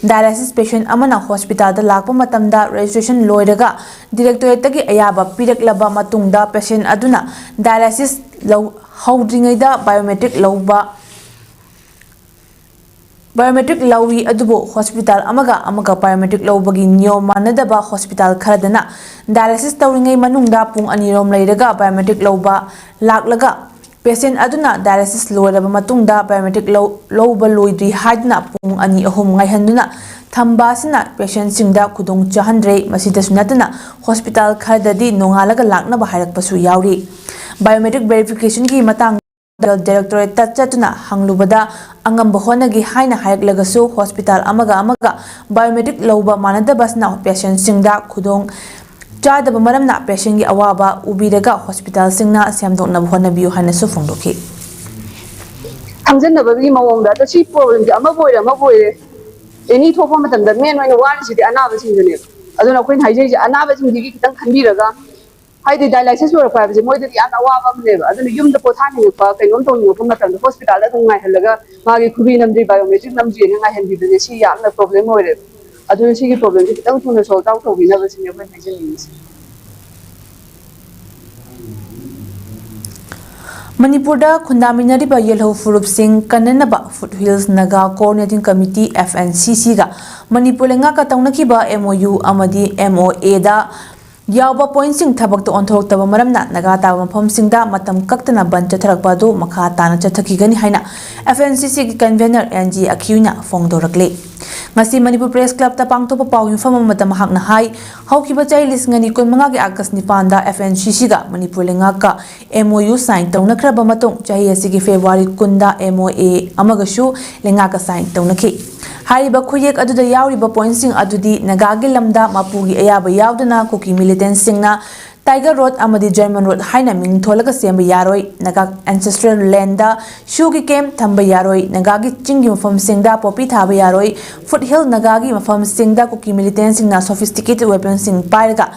ꯗꯥꯏꯂꯥꯏꯁꯤꯁ ꯄꯦꯁꯦꯟ ꯑꯃꯅ ꯍꯣꯁꯄꯤꯇꯥꯜꯗ ꯂꯥꯛꯄ ꯃꯇꯝꯗ ꯔꯦꯖꯤꯁꯇ꯭ꯔꯦꯁꯟ ꯂꯣꯏꯔꯒ ꯗꯤꯔꯦꯛꯇꯣꯔꯦꯠꯇꯒꯤ ꯑꯌꯥꯕ ꯄꯤꯔꯛꯂꯕ ꯃꯇꯨꯡꯗ ꯄꯦꯁꯦꯟ ꯑꯗꯨꯅ ꯗꯥꯏꯂꯥꯏꯁꯤꯁ ꯂꯧ-, ꯍꯧꯗ꯭ꯔꯤꯉꯩꯗ ꯕꯥꯏꯑꯣꯃꯦꯇ꯭ꯔꯤꯛ ꯂꯧꯕ, ꯕꯥꯏꯑꯣꯃꯦꯇ꯭ꯔꯤꯛ ꯂꯧꯏ, ꯑꯗꯨꯕꯨ ꯍꯣꯁꯄꯤꯇꯥꯜ ꯑꯃꯒ ꯑꯃꯒ ꯕꯥꯏꯑꯣꯃꯦꯇ꯭ꯔꯤꯛ ꯂꯧꯕꯒꯤ ꯅꯤꯌꯣꯝ ꯃꯥꯟꯅꯗꯕ ꯍꯣꯁꯄꯤꯇꯥꯜ ꯈꯔꯗꯅ ꯗꯥꯏꯂꯥꯏꯁꯤꯁ ꯇꯧꯔꯤꯉꯩ ꯃꯅꯨꯡꯗ ꯄꯨꯡ ꯑꯅꯤꯔꯣꯝ ꯂꯩꯔꯒ ꯕꯥꯏꯑꯣꯃꯦꯇ꯭ꯔꯤꯛ ꯂꯧꯕ ꯂꯥꯛꯂꯒ ꯄꯦꯁꯦꯟ ꯑꯗꯨꯅ ꯗꯥꯏꯂꯥꯏꯁꯤꯁ ꯂꯣꯏꯔꯕ ꯃꯇꯨꯡꯗ ꯕꯥꯏꯑꯣꯃꯦꯇ꯭ꯔꯤꯛ ꯂꯧ-, ꯂꯧꯕ ꯂꯣꯏꯗ꯭ꯔꯤ ꯍꯥꯏꯗꯨꯅ ꯄꯨꯡ ꯑꯅꯤ ꯑꯍꯨꯝ ꯉꯥꯏꯍꯟꯗꯨꯅ ꯊꯝꯕ ꯑꯁꯤꯅ ꯄꯦꯁꯦꯟꯁꯤꯡꯗ ꯈꯨꯗꯣꯡ ꯆꯥꯍꯟꯗ꯭ꯔꯦ꯫ ꯃꯁꯤꯗꯁꯨ ꯅꯠꯇꯅ ꯍꯣꯁꯄꯤꯇꯥꯜ ꯈꯔꯗꯗꯤ ꯅꯣꯡꯉꯥꯜꯂꯒ ꯂꯥꯛꯅꯕ ꯍꯥꯏꯔꯛꯄꯁꯨ ꯌꯥꯎꯔꯤ꯫ ꯕꯥꯏꯑꯣꯃꯦꯇ꯭ꯔꯤꯛ ꯚꯦꯔꯤꯐꯤꯀꯦꯁꯟꯒꯤ ꯃꯇꯥꯡꯗ ꯗꯥꯏꯔꯦꯛꯇꯣꯔꯦꯠꯇ ꯆꯠꯇꯨꯅ ꯍꯪꯂꯨꯕꯗ ꯑꯉꯝꯕ ꯍꯣꯠꯅꯒꯦ ꯍꯥꯏꯅ ꯍꯥꯏꯔꯛꯂꯒꯁꯨ ꯍꯣꯁꯄꯤꯇꯥꯜ ꯑꯃꯒ ꯑꯃꯒ ꯕꯥꯏꯑꯣꯃꯦꯇ꯭ꯔꯤꯛ ꯂꯧꯕ ꯃꯥꯟꯅꯗꯕꯁꯤꯅ ꯄꯦꯁꯦꯟꯁꯤꯡꯗ ꯈꯨꯗꯣꯡ ꯆꯥꯗꯕ ꯃꯔꯝꯅ ꯄꯦꯁꯦꯟꯒꯤ ꯑꯋꯥꯕ ꯎꯕꯤꯔꯒ ꯍꯣꯁꯄꯤꯇꯥꯜꯁꯤꯡꯅ ꯁꯦꯝꯗꯣꯛꯅꯕ ꯍꯣꯠꯅꯕꯤꯌꯨ ꯍꯥꯏꯅꯁꯨ ꯐꯣꯡꯗꯣꯛꯈꯤ꯫ ꯈꯪꯖꯟꯅꯕꯒꯤ ꯃꯑꯣꯡꯗ ꯑꯗꯣ ꯁꯤ ꯄ꯭ꯔꯣꯕ꯭ꯂꯦꯝꯁꯦ ꯑꯃꯕꯨ ꯑꯣꯏꯔꯦ ꯑꯃꯕꯨ ꯑꯣꯏꯔꯦ ꯑꯦꯅꯤ ꯊꯣꯛꯄ ꯃꯇꯝꯗ ꯃꯦꯟ ꯑꯣꯏꯅ ꯋꯥꯔꯤꯁꯤꯗꯤ ꯑꯅꯥꯕꯁꯤꯡꯗꯨꯅꯦꯕ꯫ ꯑꯗꯨꯅ ꯑꯩꯈꯣꯏꯅ ꯍꯥꯏꯖꯔꯤꯁꯦ ꯑꯅꯥꯕꯁꯤꯡꯁꯤꯒꯤ ꯈꯤꯇꯪ ꯈꯟꯕꯤꯔꯒ ꯍꯥꯏꯗꯤ ꯗꯥꯏꯂꯥꯏꯁꯤꯁ ꯂꯣꯏꯔꯛꯄ ꯍꯥꯏꯕꯁꯦ ꯃꯣꯏꯗꯗꯤ ꯌꯥꯝꯅ ꯑꯋꯥꯕ ꯑꯃꯅꯦꯕ꯫ ꯑꯗꯨꯅ ꯌꯨꯝꯗ ꯄꯣꯊꯥꯅꯤꯡꯉꯛꯄ ꯀꯩꯅꯣꯝ ꯇꯧꯅꯤꯡꯉꯛꯄ ꯃꯇꯝꯗ ꯍꯣꯁꯄꯤꯇꯥꯜꯗ ꯑꯗꯨꯝ ꯉꯥꯏꯍꯜꯂꯒ ꯃꯥꯒꯤ ꯈꯨꯕꯤ ꯅꯝꯗ꯭ꯔꯤ ꯕꯥꯏꯑꯣꯃꯦꯇ꯭ꯔꯤꯛ ꯅꯝꯗ꯭ꯔꯤꯅ ꯉꯥꯏꯍꯟꯕꯤꯕꯁꯦ ꯁꯤ ꯌꯥꯝꯅ ꯄ꯭ꯔꯣꯕ꯭ꯂꯦꯝ ꯑꯣꯏꯔꯦꯕ꯫ ꯑꯗꯨꯅ ꯁꯤꯒꯤ ꯄ꯭ꯔꯣꯕ꯭ꯂꯦꯝꯁꯦ ꯈꯤꯇꯪ ꯊꯨꯅ ꯁꯣꯜꯕ ꯑꯥꯎꯠ ꯇꯧꯕꯤꯅꯕꯁꯤꯅꯦ ꯑꯩꯈꯣꯏꯅ ꯍꯥꯏꯖꯅꯤꯡꯉꯤꯁꯦ꯫ ꯃꯅꯤꯄꯨꯔꯗ ꯈꯨꯟꯗꯥꯃꯤꯟꯅꯔꯤꯕ ꯌꯦꯜꯍꯧ ꯐꯨꯔꯨꯞꯁꯤꯡ ꯀꯟꯅꯅꯕ foot hills Naga coordinating committee, F N C ꯁꯤꯒ ꯃꯅꯤꯄꯨꯔ ꯂꯩꯉꯥꯛꯀ ꯇꯧꯅꯈꯤꯕ ꯑꯦꯝ ꯑꯣ ꯌꯨ ꯑꯃꯗꯤ ꯑꯦꯝ ꯑꯣ ꯑꯦꯗ ꯌꯥꯎꯕ ꯄꯣꯏꯟꯠꯁꯤꯡ ꯊꯕꯛꯇ ꯑꯣꯟꯊꯣꯔꯛꯇꯕ ꯃꯔꯝꯅ ꯅꯥꯒꯥ ꯇꯥꯕ ꯃꯐꯝꯁꯤꯡꯗ ꯃꯇꯝ ꯀꯛꯇꯅ ꯕꯟ ꯆꯠꯊꯔꯛꯄ ꯑꯗꯨ ꯃꯈꯥ ꯇꯥꯅ ꯆꯠꯊꯈꯤꯒꯅꯤ ꯍꯥꯏꯅ F N C C ꯒꯤ convener N G ꯑꯈꯤꯌꯨꯅ ꯐꯣꯡꯗꯣꯔꯛꯂꯤ꯫ ꯉꯁꯤ ꯃꯅꯤꯄꯨꯔ ꯄ꯭ꯔꯦꯁ ꯀ꯭ꯂꯕꯇ ꯄꯥꯡꯊꯣꯛꯄ ꯄꯥꯎ ꯌꯨꯝꯐꯝ ꯑꯃꯗ ꯃꯍꯥꯛꯅ ꯍꯥꯏ, ꯍꯧꯈꯤꯕ ꯆꯍꯤ ꯂꯤꯁꯤꯡ ꯑꯅꯤ ꯀꯨꯟꯃꯉꯥꯒꯤ ꯑꯥꯒꯁ ꯅꯤꯄꯥꯟꯗ F N C C ꯒ Manipur ꯂꯩꯉꯥꯛꯀ M O U sign ꯇꯧꯅꯈ꯭ꯔꯕ ꯃꯇꯨꯡ, ꯆꯍꯤ ꯑꯁꯤꯒꯤ ꯐꯦꯕ꯭ꯔꯨꯋꯥꯔꯤ ꯀꯨꯟꯗ M O A ꯑꯃꯒꯁꯨ ꯂꯩꯉꯥꯛꯀ sign ꯇꯧꯅꯈꯤ꯫ ꯍꯥꯏꯔꯤꯕ ꯈꯨꯌꯦꯛ ꯑꯗꯨꯗ ꯌꯥꯎꯔꯤꯕ ꯄꯣꯏꯟꯠꯁꯤꯡ ꯑꯗꯨꯗꯤ ꯅꯥꯒꯥꯒꯤ ꯂꯝꯗ ꯃꯄꯨꯒꯤ ꯑꯌꯥꯕ ꯌꯥꯎꯗꯅ ꯀꯨꯀꯤ ꯃꯤꯂꯤꯇꯦꯟꯠꯁꯤꯡꯅ ꯇꯥꯏꯒꯔ ꯔꯣꯗ ꯑꯃꯗꯤ ꯖꯔꯃꯟ ꯔꯣꯗ ꯍꯥꯏꯅ ꯃꯤꯡ ꯊꯣꯜꯂꯒ ꯁꯦꯝꯕ ꯌꯥꯔꯣꯏ, ꯅꯥꯒꯥ ꯑꯦꯟꯁꯦꯁꯇ꯭ꯔꯦꯜ ꯂꯦꯟꯗ ꯁꯤꯌꯨꯒꯤ ꯀꯦꯝꯞ ꯊꯝꯕ ꯌꯥꯔꯣꯏ, ꯅꯥꯒꯥꯒꯤ ꯆꯤꯡꯒꯤ ꯃꯐꯝꯁꯤꯡꯗ ꯄꯣꯄꯤ ꯊꯥꯕ ꯌꯥꯔꯣꯏ, ꯐꯨꯠ ꯍꯤꯜ ꯅꯥꯒꯥꯒꯤ ꯃꯐꯝꯁꯤꯡꯗ ꯀꯨꯀꯤ ꯃꯤꯂꯤꯇꯦꯟꯠꯁꯤꯡꯅ sophisticated weaponsꯁꯤꯡ ꯄꯥꯏꯔꯒ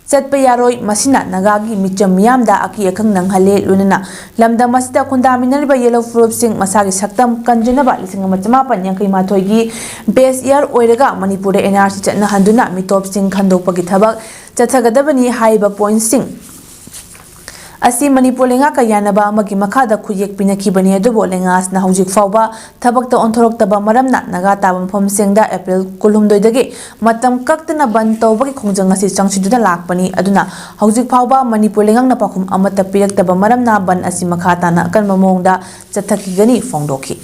ꯆꯠꯄ ꯌꯥꯔꯣꯏ꯫ ꯃꯁꯤꯅ ꯅꯥꯒꯥꯒꯤ ꯃꯤꯆꯝ ꯃꯤꯌꯥꯝꯗ ꯑꯀꯤ ꯑꯈꯪ ꯅꯪꯍꯜꯂꯦ꯫ ꯂꯣꯏꯅꯅ ꯂꯝꯗꯝ ꯑꯁꯤꯗ ꯈꯨꯟꯗꯥꯃꯤꯟꯅꯔꯤꯕ ꯌꯦꯜꯍꯧ ꯐꯨꯔꯨꯞꯁꯤꯡ ꯃꯁꯥꯒꯤ ꯁꯛꯇꯝ ꯀꯟꯖꯅꯕ ꯂꯤꯁꯤꯡ ꯑꯃ ꯆꯃꯥꯄꯟ ꯌꯥꯡꯈꯩ ꯃꯥꯊꯣꯏꯒꯤ base year ꯑꯣꯏꯔꯒ ꯃꯅꯤꯄꯨꯔꯗ N R C ꯆꯠꯅꯍꯟꯗꯨꯅ ꯃꯤꯇꯣꯞꯁꯤꯡ ꯈꯟꯗꯣꯛꯄꯒꯤ ꯊꯕꯛ ꯆꯠꯊꯒꯗꯕꯅꯤ꯫ ꯍꯥꯏꯔꯤꯕ ꯄꯣꯏꯟꯠꯁꯤꯡ ꯑꯁꯤ ꯃꯅꯤꯄꯨꯔ ꯂꯩꯉꯥꯛꯀ ꯌꯥꯅꯕ ꯑꯃꯒꯤ ꯃꯈꯥꯗ ꯈꯨꯠꯌꯦꯛ ꯄꯤꯅꯈꯤꯕꯅꯤ, ꯑꯗꯨꯕꯨ ꯂꯩꯉꯥꯛꯅ ꯍꯧꯖꯤꯛ ꯐꯥꯎꯕ ꯊꯕꯛꯇ ꯑꯣꯟꯊꯣꯔꯛꯇꯕ ꯃꯔꯝꯅ ꯅꯥꯒꯥ ꯇꯥꯕ ꯃꯐꯝꯁꯤꯡꯗ ꯑꯦꯄ꯭ꯔꯤꯜ ꯀꯨꯟꯍꯨꯝꯗꯣꯏꯗꯒꯤ ꯃꯇꯝ ꯀꯛꯇꯅ ꯕꯟ ꯇꯧꯕꯒꯤ ꯈꯣꯡꯖꯪ ꯑꯁꯤ ꯆꯪꯁꯤꯟꯗꯨꯅ ꯂꯥꯛꯄꯅꯤ꯫ ꯑꯗꯨꯅ ꯍꯧꯖꯤꯛ ꯐꯥꯎꯕ ꯃꯅꯤꯄꯨꯔ ꯂꯩꯉꯥꯛꯅ ꯄꯥꯎꯈꯨꯝ ꯑꯃꯠꯇ ꯄꯤꯔꯛꯇꯕ ꯃꯔꯝꯅ ꯕꯟ ꯑꯁꯤ ꯃꯈꯥ ꯇꯥꯅ ꯑꯀꯟꯕ ꯃꯑꯣꯡꯗ ꯆꯠꯊꯈꯤꯒꯅꯤ ꯐꯣꯡꯗꯣꯛꯈꯤ꯫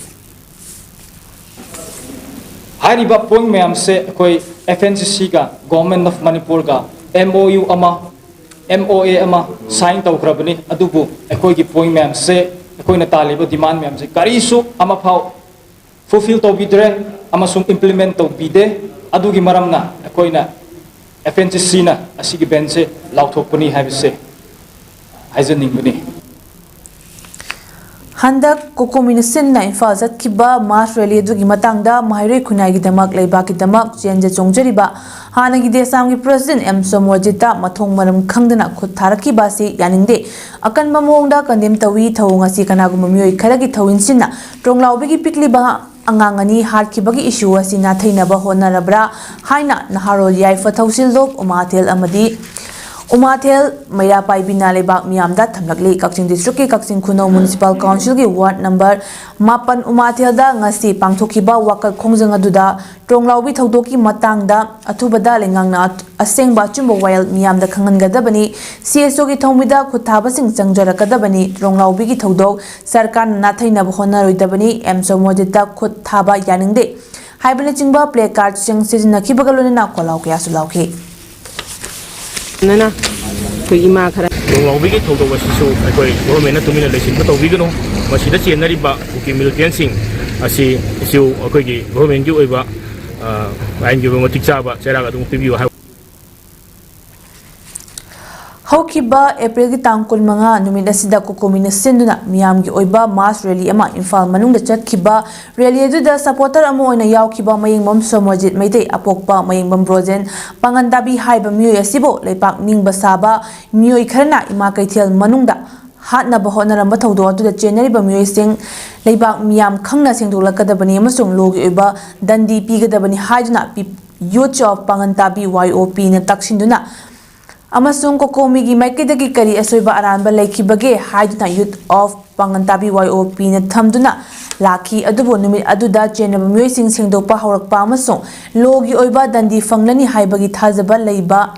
ꯍꯥꯏꯔꯤꯕ ꯄꯣꯏꯟꯠ ꯃꯌꯥꯝꯁꯦ ꯑꯩꯈꯣꯏ F N C C ꯒ Government of Manipur ꯒ M O U ꯑꯃ, M O A ꯑꯃ sign ꯇꯧꯈ꯭ꯔꯕꯅꯤ꯫ ꯑꯗꯨꯕꯨ ꯑꯩꯈꯣꯏꯒꯤ ꯄꯣꯏꯟꯠ ꯃꯌꯥꯝꯁꯦ, ꯑꯩꯈꯣꯏꯅ ꯇꯥꯜꯂꯤꯕ demand ꯃꯌꯥꯝꯁꯦ ꯀꯔꯤꯁꯨ ꯑꯃꯐꯥꯎ fulfill ꯇꯧꯕꯤꯗ꯭ꯔꯦ ꯑꯃꯁꯨꯡ implement ꯇꯧꯕꯤꯗꯦ꯫ ꯑꯗꯨꯒꯤ ꯃꯔꯝꯅ ꯑꯩꯈꯣꯏꯅ F N C C ꯅ ꯑꯁꯤꯒꯤ ꯕꯟꯁꯦ ꯂꯥꯎꯊꯣꯛꯄꯅꯤ ꯍꯥꯏꯕꯁꯦ ꯍꯥꯏꯖꯅꯤꯡꯕꯅꯤ꯫ ꯍꯟꯗꯛ ꯀꯣꯀꯣꯃꯤꯅ ꯁꯤꯟꯅ ꯏꯝꯐꯥꯜ ꯆꯠꯈꯤꯕ mass rally ꯑꯗꯨꯒꯤ ꯃꯇꯥꯡꯗ ꯃꯍꯩꯔꯣꯏ ꯈꯨꯟꯅꯥꯏꯒꯤꯗꯃꯛ ꯂꯩꯕꯥꯛꯀꯤꯗꯃꯛ ꯆꯦꯟꯖ ꯆꯣꯡꯖꯔꯤꯕ ꯍꯥꯟꯅꯒꯤ ꯗꯦꯁꯥꯝꯒꯤ president M ꯁꯣꯃꯣꯔꯖꯤꯠꯇ ꯃꯊꯣꯡ ꯃꯔꯝ ꯈꯪꯗꯅ ꯈꯨꯠ ꯊꯥꯔꯛꯈꯤꯕ ꯑꯁꯤ ꯌꯥꯅꯤꯡꯗꯦ꯫ ꯑꯀꯟꯕ ꯃꯑꯣꯡꯗ condemn ꯇꯧꯏ꯫ ꯊꯧꯑꯣꯡ ꯑꯁꯤ ꯀꯅꯥꯒꯨꯝꯕ ꯃꯤꯑꯣꯏ ꯈꯔꯒꯤ ꯊꯧꯏꯟꯁꯤꯟꯅ ꯇ꯭ꯔꯣꯡꯂꯥꯎꯕꯤꯒꯤ ꯄꯤꯛꯂꯤꯕ ꯑꯉꯥꯡ ꯑꯅꯤ ꯍꯥꯠꯈꯤꯕꯒꯤ issue ꯑꯁꯤ ꯅꯥꯊꯩꯅꯕ ꯍꯣꯠꯅꯔꯕ꯭ꯔꯥ ꯍꯥꯏꯅ ꯅꯍꯥꯔꯣꯜ ꯌꯥꯏꯐ ꯊꯧꯁꯤꯜꯂꯣꯞ ꯎꯃꯥꯊꯦꯜ ꯑꯃꯗꯤ ꯎꯃꯥꯊꯦꯜ ꯃꯩꯔꯥ ꯄꯥꯏꯕꯤꯅ ꯂꯩꯕꯥꯛ ꯃꯤꯌꯥꯝꯗ ꯊꯝꯂꯛꯂꯤ꯫ ꯀꯛꯆꯤꯡ ꯗꯤꯁꯇ꯭ꯔꯤꯛꯀꯤ ꯀꯛꯆꯤꯡ ꯈꯨꯅꯧ ꯃ꯭ꯌꯨꯅꯤꯁꯤꯄꯥꯜ ꯀꯥꯎꯟꯁꯤꯜꯒꯤ ꯋꯥꯔꯗ ꯅꯝꯕꯔ ꯃꯥꯄꯟ ꯎꯃꯥꯊꯦꯜꯗ ꯉꯁꯤ ꯄꯥꯡꯊꯣꯛꯈꯤꯕ ꯋꯥꯀꯠ ꯈꯣꯡꯖꯪ ꯑꯗꯨꯗ ꯇ꯭ꯔꯣꯡꯂꯥꯎꯕꯤ ꯊꯧꯗꯣꯛꯀꯤ ꯃꯇꯥꯡꯗ ꯑꯊꯨꯕꯗ ꯂꯩꯉꯥꯛꯅ ꯑꯁꯦꯡꯕ ꯑꯆꯨꯝꯕ ꯋꯥꯌꯦꯜ ꯃꯤꯌꯥꯝꯗ ꯈꯪꯍꯟꯒꯗꯕꯅꯤ꯫ ꯁꯤ ꯑꯦꯁ ꯑꯣꯒꯤ ꯊꯧꯃꯤꯗ ꯈꯨꯠ ꯊꯥꯕꯁꯤꯡ ꯆꯪꯖꯔꯛꯀꯗꯕꯅꯤ꯫ ꯇ꯭ꯔꯣꯡꯂꯥꯎꯕꯤꯒꯤ ꯊꯧꯗꯣꯛ ꯁꯔꯀꯥꯔꯅ ꯅꯥꯊꯩꯅꯕ ꯍꯣꯠꯅꯔꯣꯏꯗꯕꯅꯤ꯫ ꯑꯦꯝ ꯁꯣꯃꯣꯖꯤꯠꯇ ꯈꯨꯠ ꯊꯥꯕ ꯌꯥꯅꯤꯡꯗꯦ ꯍꯥꯏꯕꯅꯆꯤꯡꯕ ꯄ꯭ꯂꯦ ꯀꯥꯔꯗꯁꯤꯡ ꯁꯤꯖꯤꯟꯅꯈꯤꯕꯒ ꯂꯣꯏꯅꯅ ꯈꯣꯜꯂꯥꯎ ꯀꯌꯥꯁꯨ ꯂꯥꯎꯈꯤ꯫ ꯅꯅ ꯑꯩꯈꯣꯏ ꯏꯃꯥ ꯈꯔ ꯇ꯭ꯔꯣꯡꯂꯥꯎꯕꯤꯒꯤ ꯊꯧꯗꯣꯛ ꯑꯁꯤꯁꯨ ꯑꯩꯈꯣꯏ ꯒꯣꯚꯔꯟꯃꯦꯟꯅ ꯇꯨꯃꯤꯟꯅ ꯂꯩꯁꯤꯟꯕ ꯇꯧꯕꯤꯒꯅꯨ꯫ ꯃꯁꯤꯗ ꯆꯦꯟꯅꯔꯤꯕ ꯀꯨꯀꯤ ꯃꯤꯂꯤꯇꯦꯟꯁꯤꯡ ꯑꯁꯤ ꯏꯁꯨ ꯑꯩꯈꯣꯏꯒꯤ ꯒꯣꯚꯔꯟꯃꯦꯟꯒꯤ ꯑꯣꯏꯕ, ꯑ, ꯑꯥꯏꯟꯒꯤ ꯑꯣꯏꯕ ꯃꯇꯤꯛ ꯆꯥꯕ ꯆꯩꯔꯥꯛ ꯑꯗꯨꯝ ꯄꯤꯕꯤꯌꯨ ꯍꯥꯏꯕ꯫ ꯍꯧꯈꯤꯕ ꯑꯦꯄ꯭ꯔꯤꯜꯒꯤ ꯇꯥꯡ ꯀꯨꯟꯃꯉꯥ ꯅꯨꯃꯤꯠ ꯑꯁꯤꯗ ꯀꯣꯀꯣꯃꯤꯅ ꯁꯤꯟꯗꯨꯅ ꯃꯤꯌꯥꯝꯒꯤ ꯑꯣꯏꯕ ꯃꯥꯁ ꯔꯦꯂꯤ ꯑꯃ ꯏꯝꯐꯥꯜ ꯃꯅꯨꯡꯗ ꯆꯠꯈꯤꯕ꯫ ꯔꯦꯂꯤ ꯑꯗꯨꯗ ꯁꯄꯣꯔꯇꯔ ꯑꯃ ꯑꯣꯏꯅ ꯌꯥꯎꯈꯤꯕ ꯃꯌꯦꯡꯕꯝ ꯁꯣꯃꯣꯖꯤꯠ ꯃꯩꯇꯩ, ꯑꯄꯣꯛꯄ ꯃꯌꯦꯡꯕꯝ ꯕ꯭ꯔꯣꯖꯦꯟ ꯄꯥꯉꯟꯇꯥꯕꯤ ꯍꯥꯏꯕ ꯃꯤꯑꯣꯏ ꯑꯁꯤꯕꯨ ꯂꯩꯄꯥꯛ ꯅꯤꯡꯕ ꯁꯥꯕ ꯃꯤꯑꯣꯏ ꯈꯔꯅ ꯏꯃꯥ ꯀꯩꯊꯦꯜ ꯃꯅꯨꯡꯗ ꯍꯥꯠꯅꯕ ꯍꯣꯠꯅꯔꯝꯕ ꯊꯧꯗꯣꯛ ꯑꯗꯨꯗ ꯆꯦꯟꯅꯔꯤꯕ ꯃꯤꯑꯣꯏꯁꯤꯡ ꯂꯩꯕꯥꯛ ꯃꯤꯌꯥꯝ ꯈꯪꯅ ꯁꯦꯡꯗꯣꯛꯂꯛꯀꯗꯕꯅꯤ ꯑꯃꯁꯨꯡ ꯂꯣꯒꯤ ꯑꯣꯏꯕ ꯗꯟꯗꯤ ꯄꯤꯒꯗꯕꯅꯤ ꯍꯥꯏꯗꯨꯅ ꯄꯤ-, ꯌꯨꯠꯁ ꯑꯣꯐ ꯄꯥꯉꯟꯇꯥꯕꯤ, ꯋꯥꯏ ꯑꯣ ꯄꯤꯅ ꯇꯛꯁꯤꯟꯗꯨꯅ ꯑꯃꯁꯨꯡ ꯀꯣꯀꯣꯃꯤꯒꯤ ꯃꯥꯏꯀꯩꯗꯒꯤ ꯀꯔꯤ ꯑꯁꯣꯏꯕ ꯑꯔꯥꯟꯕ ꯂꯩꯈꯤꯕꯒꯦ ꯍꯥꯏꯗꯨꯅ ꯌꯨꯠ ꯑꯣꯐ ꯄꯥꯉꯟꯇꯥꯕꯤ, ꯋꯥꯏ ꯑꯣ ꯄꯤꯅ ꯊꯝꯗꯨꯅ ꯂꯥꯛꯈꯤ꯫ ꯑꯗꯨꯕꯨ ꯅꯨꯃꯤꯠ ꯑꯗꯨꯗ ꯆꯦꯟꯅꯕ ꯃꯤꯑꯣꯏꯁꯤꯡ ꯁꯦꯡꯗꯣꯛꯄ ꯍꯧꯔꯛꯄ ꯑꯃꯁꯨꯡ ꯂꯣꯒꯤ ꯑꯣꯏꯕ ꯗꯟꯗꯤ ꯐꯪꯂꯅꯤ ꯍꯥꯏꯕꯒꯤ ꯊꯥꯖꯕ ꯂꯩꯕ,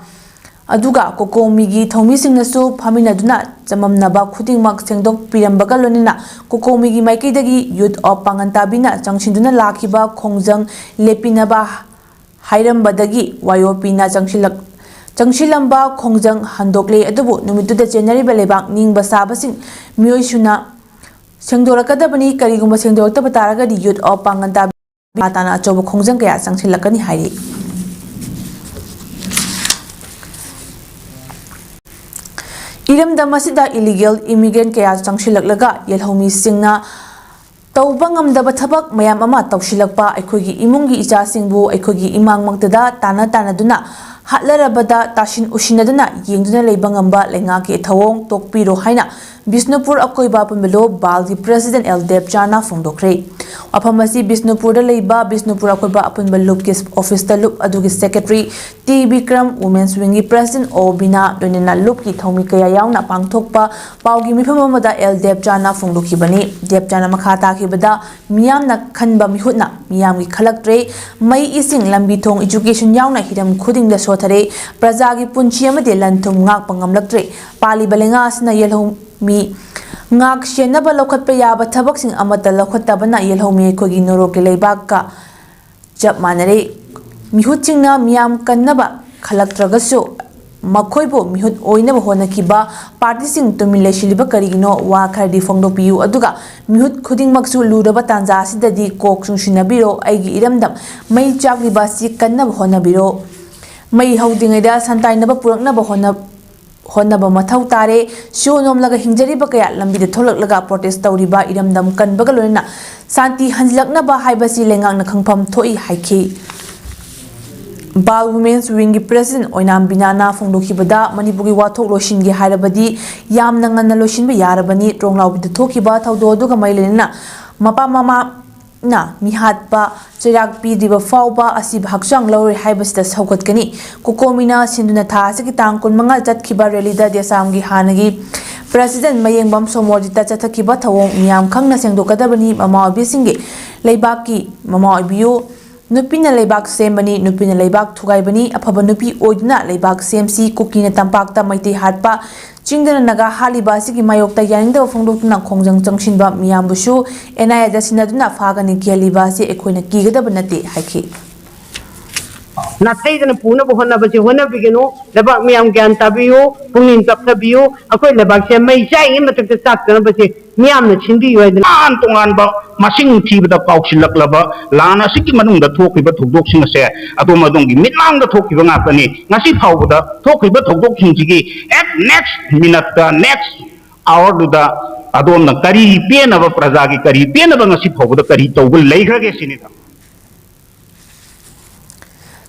ꯑꯗꯨꯒ ꯀꯣꯀꯣꯃꯤꯒꯤ ꯊꯧꯃꯤꯁꯤꯡꯅꯁꯨ ꯐꯝꯃꯤꯟꯅꯗꯨꯅ ꯆꯃꯝꯅꯕ ꯈꯨꯗꯤꯡꯃꯛ ꯁꯦꯡꯗꯣꯛꯄꯤꯔꯝꯕꯒ ꯂꯣꯏꯅꯅ ꯀꯣꯀꯣꯃꯤꯒꯤ ꯃꯥꯏꯀꯩꯗꯒꯤ ꯌꯨꯠ ꯑꯣꯐ ꯄꯥꯉꯟꯇꯥꯕꯤꯅ ꯆꯪꯁꯤꯟꯗꯨꯅ ꯂꯥꯛꯈꯤꯕ ꯈꯣꯡꯖꯪ ꯂꯦꯞꯄꯤꯅꯕ ꯍꯥꯏꯔꯝꯕꯗꯒꯤ ꯋꯥꯏ ꯑꯣ ꯄꯤꯅ ꯆꯪꯁꯤꯜꯂꯛ-, ꯆꯪꯁꯤꯜꯂꯝꯕ ꯈꯣꯡꯖꯪ ꯍꯟꯗꯣꯛꯂꯦ꯫ ꯑꯗꯨꯕꯨ ꯅꯨꯃꯤꯠꯇꯨꯗ ꯆꯦꯟꯅꯔꯤꯕ ꯂꯩꯕꯥꯛ ꯅꯤꯡꯕ ꯁꯥꯕꯁꯤꯡ ꯃꯤꯑꯣꯏ ꯁꯨꯅ ꯁꯦꯡꯗꯣꯔꯛꯀꯗꯕꯅꯤ꯫ ꯀꯔꯤꯒꯨꯝꯕ ꯁꯦꯡꯗꯣꯔꯛꯇꯕ ꯇꯥꯔꯒꯗꯤ ꯌꯨꯠ ꯑꯣꯐ ꯄꯥꯉꯟꯇꯥꯕꯤ ꯃꯈꯥ ꯇꯥꯅ ꯑꯆꯧꯕ ꯈꯣꯡꯖꯪ ꯀꯌꯥ ꯆꯪꯁꯤꯜꯂꯛꯀꯅꯤ ꯍꯥꯏꯔꯤ꯫ ꯏꯔꯝꯗꯝ ꯑꯁꯤꯗ ꯏꯂꯤꯒꯦꯜ ꯏꯃꯤꯒ꯭ꯔꯦꯟ ꯀꯌꯥ ꯆꯪꯁꯤꯜꯂꯛꯂꯒ ꯌꯦꯜꯍꯧꯃꯤꯁꯤꯡꯅ ꯇꯧꯕ ꯉꯝꯗꯕ ꯊꯕꯛ ꯃꯌꯥꯝ ꯑꯃ ꯇꯧꯁꯤꯜꯂꯛꯄ, ꯑꯩꯈꯣꯏꯒꯤ ꯏꯃꯨꯡꯒꯤ ꯏꯆꯥꯁꯤꯡꯕꯨ ꯑꯩꯈꯣꯏꯒꯤ ꯏꯃꯥꯡꯃꯛꯇꯗ ꯇꯥꯟꯅ ꯇꯥꯟꯅꯗꯨꯅ, ꯍꯥꯠꯂꯔꯕꯗ ꯇꯥꯁꯤꯟ ꯎꯁꯤꯟꯅꯗꯨꯅ ꯌꯦꯡꯗꯨꯅ ꯂꯩꯕ ꯉꯝꯕ ꯂꯩꯉꯥꯛꯀꯤ ꯊꯧꯑꯣꯡ ꯇꯣꯛꯄꯤꯔꯣ ꯍꯥꯏꯅ ꯕꯤꯁꯅꯨꯄꯨꯔ ꯑꯀꯣꯏꯕ ꯑꯄꯨꯟꯕ ꯂꯨꯞ ꯕꯥꯜꯒꯤ ꯄ꯭ꯔꯦꯁꯤꯗꯦꯟ ꯑꯦꯜ ꯗꯦꯕꯆꯥꯅ ꯐꯣꯡꯗꯣꯛꯈ꯭ꯔꯦ꯫ ꯋꯥꯐꯝ ꯑꯁꯤ ꯕꯤꯁꯅꯨꯄꯨꯔꯗ ꯂꯩꯕ ꯕꯤꯁꯅꯨꯄꯨꯔ ꯑꯀꯣꯏꯕ ꯑꯄꯨꯟꯕ ꯂꯨꯞꯀꯤ ꯑꯣꯐꯤꯁꯇ ꯂꯨꯞ ꯑꯗꯨꯒꯤ ꯁꯦꯀ꯭ꯔꯦꯇꯔꯤ ꯇꯤ ꯕꯤꯀ꯭ꯔꯝ, ꯋꯨꯃꯦꯟꯁ ꯋꯤꯡꯒꯤ ꯄ꯭ꯔꯦꯁꯤꯗꯦꯟ ꯑꯣ ꯕꯤꯅꯥ, ꯂꯣꯏꯅꯅ ꯂꯨꯞꯀꯤ ꯊꯧꯃꯤ ꯀꯌꯥ ꯌꯥꯎꯅ ꯄꯥꯡꯊꯣꯛꯄ ꯄꯥꯎꯒꯤ ꯃꯤꯐꯝ ꯑꯃꯗ ꯑꯦꯜ ꯗꯦꯕꯆꯥꯅ ꯐꯣꯡꯗꯣꯛꯈꯤꯕꯅꯤ꯫ ꯗꯦꯕꯆꯥꯅ ꯃꯈꯥ ꯇꯥꯈꯤꯕꯗ, ꯃꯤꯌꯥꯝꯅ ꯈꯟꯕ ꯃꯤꯍꯨꯠꯅ ꯃꯤꯌꯥꯝꯒꯤ ꯈꯜꯂꯛꯇ꯭ꯔꯦ꯫ ꯃꯩ, ꯏꯁꯤꯡ, ꯂꯝꯕꯤ ꯊꯣꯡ, education ꯌꯥꯎꯅ ꯍꯤꯔꯝ ꯈꯨꯗꯤꯡꯗ ꯁꯣꯊꯔꯦ꯫ ꯄ꯭ꯔꯖꯥꯒꯤ ꯄꯨꯟꯁꯤ ꯑꯃꯗꯤ ꯂꯟ ꯊꯨꯝ ꯉꯥꯛꯄ ꯉꯝꯂꯛꯇ꯭ꯔꯦ꯫ ꯄꯥꯜꯂꯤꯕ ꯂꯩꯉꯥꯛ ꯑꯁꯤꯅ ꯌꯦꯜꯍꯧꯃꯤ ꯉꯥꯛ ꯁꯦꯟꯅꯕ ꯂꯧꯈꯠꯄ ꯌꯥꯕ ꯊꯕꯛꯁꯤꯡ ꯑꯃꯠꯇ ꯂꯧꯈꯠꯇꯕꯅ ꯌꯦꯜꯍꯧꯃꯤ ꯑꯩꯈꯣꯏꯒꯤ ꯅꯣꯔꯣꯛꯀꯤ ꯂꯩꯕꯥꯛꯀ ꯆꯞ ꯃꯥꯟꯅꯔꯦ꯫ ꯃꯤꯍꯨꯠꯁꯤꯡꯅ ꯃꯤꯌꯥꯝ ꯀꯟꯅꯕ ꯈꯜꯂꯛꯇ꯭ꯔꯒꯁꯨ, ꯃꯈꯣꯏꯕꯨ ꯃꯤꯍꯨꯠ ꯑꯣꯏꯅꯕ ꯍꯣꯠꯅꯈꯤꯕ ꯄꯥꯔꯇꯤꯁꯤꯡ ꯇꯨꯃꯤꯟ ꯂꯩꯁꯤꯜꯂꯤꯕ ꯀꯔꯤꯒꯤꯅꯣ? ꯋꯥ ꯈꯔꯗꯤ ꯐꯣꯡꯗꯣꯛꯄꯤꯌꯨ, ꯑꯗꯨꯒ ꯃꯤꯍꯨꯠ ꯈꯨꯗꯤꯡꯃꯛꯁꯨ ꯂꯨꯔꯕ ꯇꯥꯟꯖꯥ ꯑꯁꯤꯗꯗꯤ ꯀꯣꯛ ꯆꯨꯡꯁꯤꯟꯅꯕꯤꯔꯣ꯫ ꯑꯩꯒꯤ ꯏꯔꯝꯗꯝ ꯃꯩ ꯆꯥꯛꯂꯤꯕ ꯑꯁꯤ ꯀꯟꯅꯕ ꯍꯣꯠꯅꯕꯤꯔꯣ꯫ ꯃꯩ ꯍꯧꯗ꯭ꯔꯤꯉꯩꯗ ꯁꯟꯇꯥꯏꯅꯕ ꯄꯨꯔꯛꯅꯕ ꯍꯣꯠꯅ-, ꯍꯣꯠꯅꯕ ꯃꯊꯧ ꯇꯥꯔꯦ꯫ ꯁꯨ ꯅꯣꯝꯂꯒ ꯍꯤꯡꯖꯔꯤꯕ ꯀꯌꯥ ꯂꯝꯕꯤꯗ ꯊꯣꯛꯂꯛꯂꯒ protest ꯇꯧꯔꯤꯕ ꯏꯔꯝꯗꯝ ꯀꯟꯕꯒ ꯂꯣꯏꯅꯅ ꯁꯥꯟꯇꯤ ꯍꯟꯖꯤꯜꯂꯛꯅꯕ ꯍꯥꯏꯕꯁꯤ ꯂꯩꯉꯥꯛꯅ ꯈꯪꯐꯝ ꯊꯣꯛꯏ ꯍꯥꯏꯈꯤ꯫ ꯕꯥꯜ ꯋꯨꯃꯦꯟꯁ ꯋꯤꯡꯒꯤ ꯄ꯭ꯔꯦꯁꯤꯗꯦꯟ ꯑꯣꯏꯅꯥꯝ ꯕꯤꯅꯥꯅ ꯐꯣꯡꯗꯣꯛꯈꯤꯕꯗ, ꯃꯅꯤꯄꯨꯔꯒꯤ ꯋꯥꯊꯣꯛ ꯂꯣꯏꯁꯤꯟꯒꯦ ꯍꯥꯏꯔꯕꯗꯤ ꯌꯥꯝꯅ ꯉꯟꯅ ꯂꯣꯏꯁꯤꯟꯕ ꯌꯥꯔꯕꯅꯤ꯫ ꯇ꯭ꯔꯣꯡꯂꯥꯎꯕꯤꯗ ꯊꯣꯛꯈꯤꯕ ꯊꯧꯗꯣꯛ ꯑꯗꯨꯒ ꯃꯔꯤ ꯂꯩꯅꯅ ꯃꯄꯥ ꯃꯃꯥ ꯅ ꯃꯤꯍꯥꯠꯄ ꯆꯩꯔꯥꯛ ꯄꯤꯗ꯭ꯔꯤꯕ ꯐꯥꯎꯕ ꯑꯁꯤꯕ ꯍꯛꯆꯥꯡ ꯂꯧꯔꯣꯏ ꯍꯥꯏꯕꯁꯤꯗ ꯁꯧꯒꯠꯀꯅꯤ꯫ ꯀꯣꯀꯣꯃꯤꯅ ꯁꯤꯟꯗꯨꯅ ꯊꯥ ꯑꯁꯤꯒꯤ ꯇꯥꯡ ꯀꯨꯟꯃꯉꯥ ꯆꯠꯈꯤꯕ rally ꯗ ꯗꯦꯁꯥꯝꯒꯤ ꯍꯥꯟꯅꯒꯤ ꯄ꯭ꯔꯦꯁꯤꯗꯦꯟ ꯃꯌꯦꯡꯕꯝ ꯁꯣꯃꯣꯔꯖꯤꯠꯇ ꯆꯠꯊꯈꯤꯕ ꯊꯧꯑꯣꯡ ꯃꯤꯌꯥꯝ ꯈꯪꯅ ꯁꯦꯡꯗꯣꯛꯀꯗꯕꯅꯤ꯫ ꯃꯃꯥ ꯑꯣꯏꯕꯤꯁꯤꯡꯒꯤ ꯂꯩꯕꯥꯛꯀꯤ ꯃꯃꯥ ꯑꯣꯏꯕꯤꯌꯨ꯫ ꯅꯨꯄꯤꯅ ꯂꯩꯕꯥꯛ ꯁꯦꯝꯕꯅꯤ, ꯅꯨꯄꯤꯅ ꯂꯩꯕꯥꯛ ꯊꯨꯒꯥꯏꯕꯅꯤ꯫ ꯑꯐꯕ ꯅꯨꯄꯤ ꯑꯣꯏꯗꯨꯅ ꯂꯩꯕꯥꯛ ꯁꯦꯝꯁꯤ꯫ ꯀꯨꯀꯤꯅ ꯇꯝꯄꯥꯛꯇ ꯃꯩꯇꯩ ꯍꯥꯠꯄ, ꯆꯤꯡꯗꯅ ꯅꯥꯒꯥ ꯍꯥꯠꯂꯤꯕ ꯑꯁꯤꯒꯤ ꯃꯥꯌꯣꯛꯇ ꯌꯥꯅꯤꯡꯗꯕ ꯐꯣꯡꯗꯣꯛꯇꯨꯅ ꯈꯣꯡꯖꯪ ꯆꯪꯁꯤꯟꯕ ꯃꯤꯌꯥꯝꯕꯨꯁꯨ ꯑꯦꯟ ꯑꯥꯏ ꯑꯦꯗ ꯁꯤꯟꯅꯗꯨꯅ ꯐꯥꯒꯅꯤ꯫ ꯀꯤꯍꯜꯂꯤꯕ ꯑꯁꯤ ꯑꯩꯈꯣꯏꯅ ꯀꯤꯒꯗꯕ ꯅꯠꯇꯦ ꯍꯥꯏꯈꯤ꯫ ꯅꯥꯊꯩꯗꯅ ꯄꯨꯅꯕ ꯍꯣꯠꯅꯕꯁꯦ ꯍꯣꯠꯅꯕꯤꯒꯅꯨ꯫ ꯂꯩꯕꯥꯛ ꯃꯤꯌꯥꯝ ꯒ꯭ꯌꯥꯟ ꯇꯥꯕꯤꯌꯨ, ꯄꯨꯛꯅꯤꯡ ꯇꯞꯊꯕꯤꯌꯨ꯫ ꯑꯩꯈꯣꯏ ꯂꯩꯕꯥꯛꯁꯦ ꯃꯩ ꯆꯥꯛꯏꯉꯩ ꯃꯊꯛꯇ ꯆꯥꯛꯇꯅꯕꯁꯦ ꯃꯤꯌꯥꯝꯅ ꯁꯤꯟꯕꯤꯌꯨ ꯍꯥꯏꯗꯅ꯫ ꯇꯣꯉꯥꯟ ꯇꯣꯉꯥꯟꯕ ꯃꯁꯤꯡ ꯊꯤꯕꯗ ꯀꯥꯎꯁꯤꯜꯂꯛꯂꯕ ꯂꯥꯟ ꯑꯁꯤꯒꯤ ꯃꯅꯨꯡꯗ ꯊꯣꯛꯈꯤꯕ ꯊꯧꯗꯣꯛꯁꯤꯡ ꯑꯁꯦ ꯑꯗꯣꯝ ꯑꯗꯣꯝꯒꯤ ꯃꯤꯠꯃꯥꯡꯗ ꯊꯣꯛꯈꯤꯕ ꯉꯥꯛꯇꯅꯤ꯫ ꯉꯁꯤ ꯐꯥꯎꯕꯗ ꯊꯣꯛꯈꯤꯕ ꯊꯧꯗꯣꯛꯁꯤꯡꯁꯤꯒꯤ at next minute ꯇ, next hour ꯗꯨꯗ ꯑꯗꯣꯝꯅ ꯀꯔꯤ ꯄꯦꯟꯅꯕ, ꯄ꯭ꯔꯖꯥꯒꯤ ꯀꯔꯤ ꯄꯦꯟꯅꯕ ꯉꯁꯤ ꯐꯥꯎꯕꯗ ꯀꯔꯤ ꯇꯧꯕ ꯂꯩꯈ꯭ꯔꯒꯦ ꯁꯤꯅꯤꯗ꯫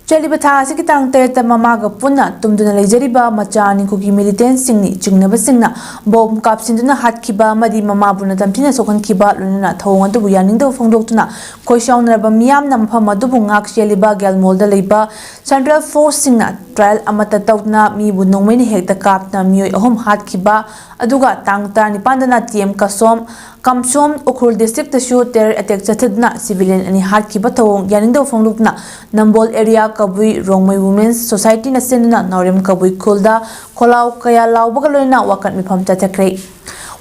ꯆꯠꯂꯤꯕ ꯊꯥ ꯑꯁꯤꯒꯤ ꯇꯥꯡ ꯇꯔꯦꯠꯇ ꯃꯃꯥꯒ ꯄꯨꯟꯅ ꯇꯨꯝꯗꯨꯅ ꯂꯩꯖꯔꯤꯕ ꯃꯆꯥ ꯑꯅꯤ ꯈꯨꯒꯤ ꯃꯤꯂꯤꯇꯦꯟꯁꯤꯡꯅꯤ꯫ ꯆꯤꯡꯅꯕꯁꯤꯡꯅ ꯕꯣꯝ ꯀꯥꯞꯁꯤꯟꯗꯨꯅ ꯍꯥꯠꯈꯤꯕ ꯑꯃꯗꯤ ꯃꯃꯥꯕꯨ ꯅꯝꯊꯤꯅ ꯁꯣꯛꯍꯟꯈꯤꯕ, ꯂꯣꯏꯅꯅ ꯊꯧꯑꯣꯡ ꯑꯗꯨꯕꯨ ꯌꯥꯅꯤꯡꯗꯕ ꯐꯣꯡꯗꯣꯛꯇꯨꯅ ꯈꯣꯏ ꯁꯥꯎꯅꯔꯕ ꯃꯤꯌꯥꯝꯅ ꯃꯐꯝ ꯑꯗꯨꯕꯨ ꯉꯥꯛ ꯆꯦꯜꯂꯤꯕ ꯒꯦꯜꯃꯣꯜꯗ ꯂꯩꯕ ꯁꯦꯟꯇ꯭ꯔꯦꯜ ꯐꯣꯔꯁꯁꯤꯡꯅ ꯇ꯭ꯔꯥꯏꯜ ꯑꯃꯠꯇ ꯇꯧꯗꯅ ꯃꯤꯕꯨ ꯅꯣꯡꯃꯩꯅ ꯍꯦꯛꯇ ꯀꯥꯞꯇꯨꯅ ꯃꯤꯑꯣꯏ ꯑꯍꯨꯝ ꯍꯥꯠꯈꯤꯕ, ꯑꯗꯨꯒ ꯇꯥꯡ ꯇꯔꯥꯅꯤꯄꯥꯟꯗꯅ ꯇꯤ ꯑꯦꯝ ꯀꯁꯣꯝ ꯀꯝꯁꯣꯝ ꯎꯈ꯭ꯔꯨꯜ ꯗꯤꯁꯇ꯭ꯔꯤꯛꯇꯁꯨ ꯇꯦꯔꯔ ꯑꯦꯇꯦꯛ ꯆꯠꯊꯗꯨꯅ ꯁꯤꯚꯤꯂꯤꯌꯟ ꯑꯅꯤ ꯍꯥꯠꯈꯤꯕ ꯊꯧꯑꯣꯡ ꯌꯥꯅꯤꯡꯗꯕ ꯐꯣꯡꯗꯣꯛꯇꯨꯅ ꯅꯝꯕꯣꯜ ꯑꯦꯔꯤꯌꯥ ꯀꯕꯨꯏ ꯔꯣꯡꯃꯩ ꯋꯨꯃꯦꯟꯁ ꯁꯣꯁꯥꯏꯇꯤꯅ ꯁꯤꯟꯗꯨꯅ ꯅꯥꯎꯔꯦꯝ ꯀꯕꯨꯏ ꯈꯨꯜꯗ ꯈꯣꯜꯂꯥꯎ ꯀꯌꯥ ꯂꯥꯎꯕꯒ ꯂꯣꯏꯅꯅ ꯋꯥꯀꯠ ꯃꯤꯐꯝ ꯆꯠꯊꯈ꯭ꯔꯦ꯫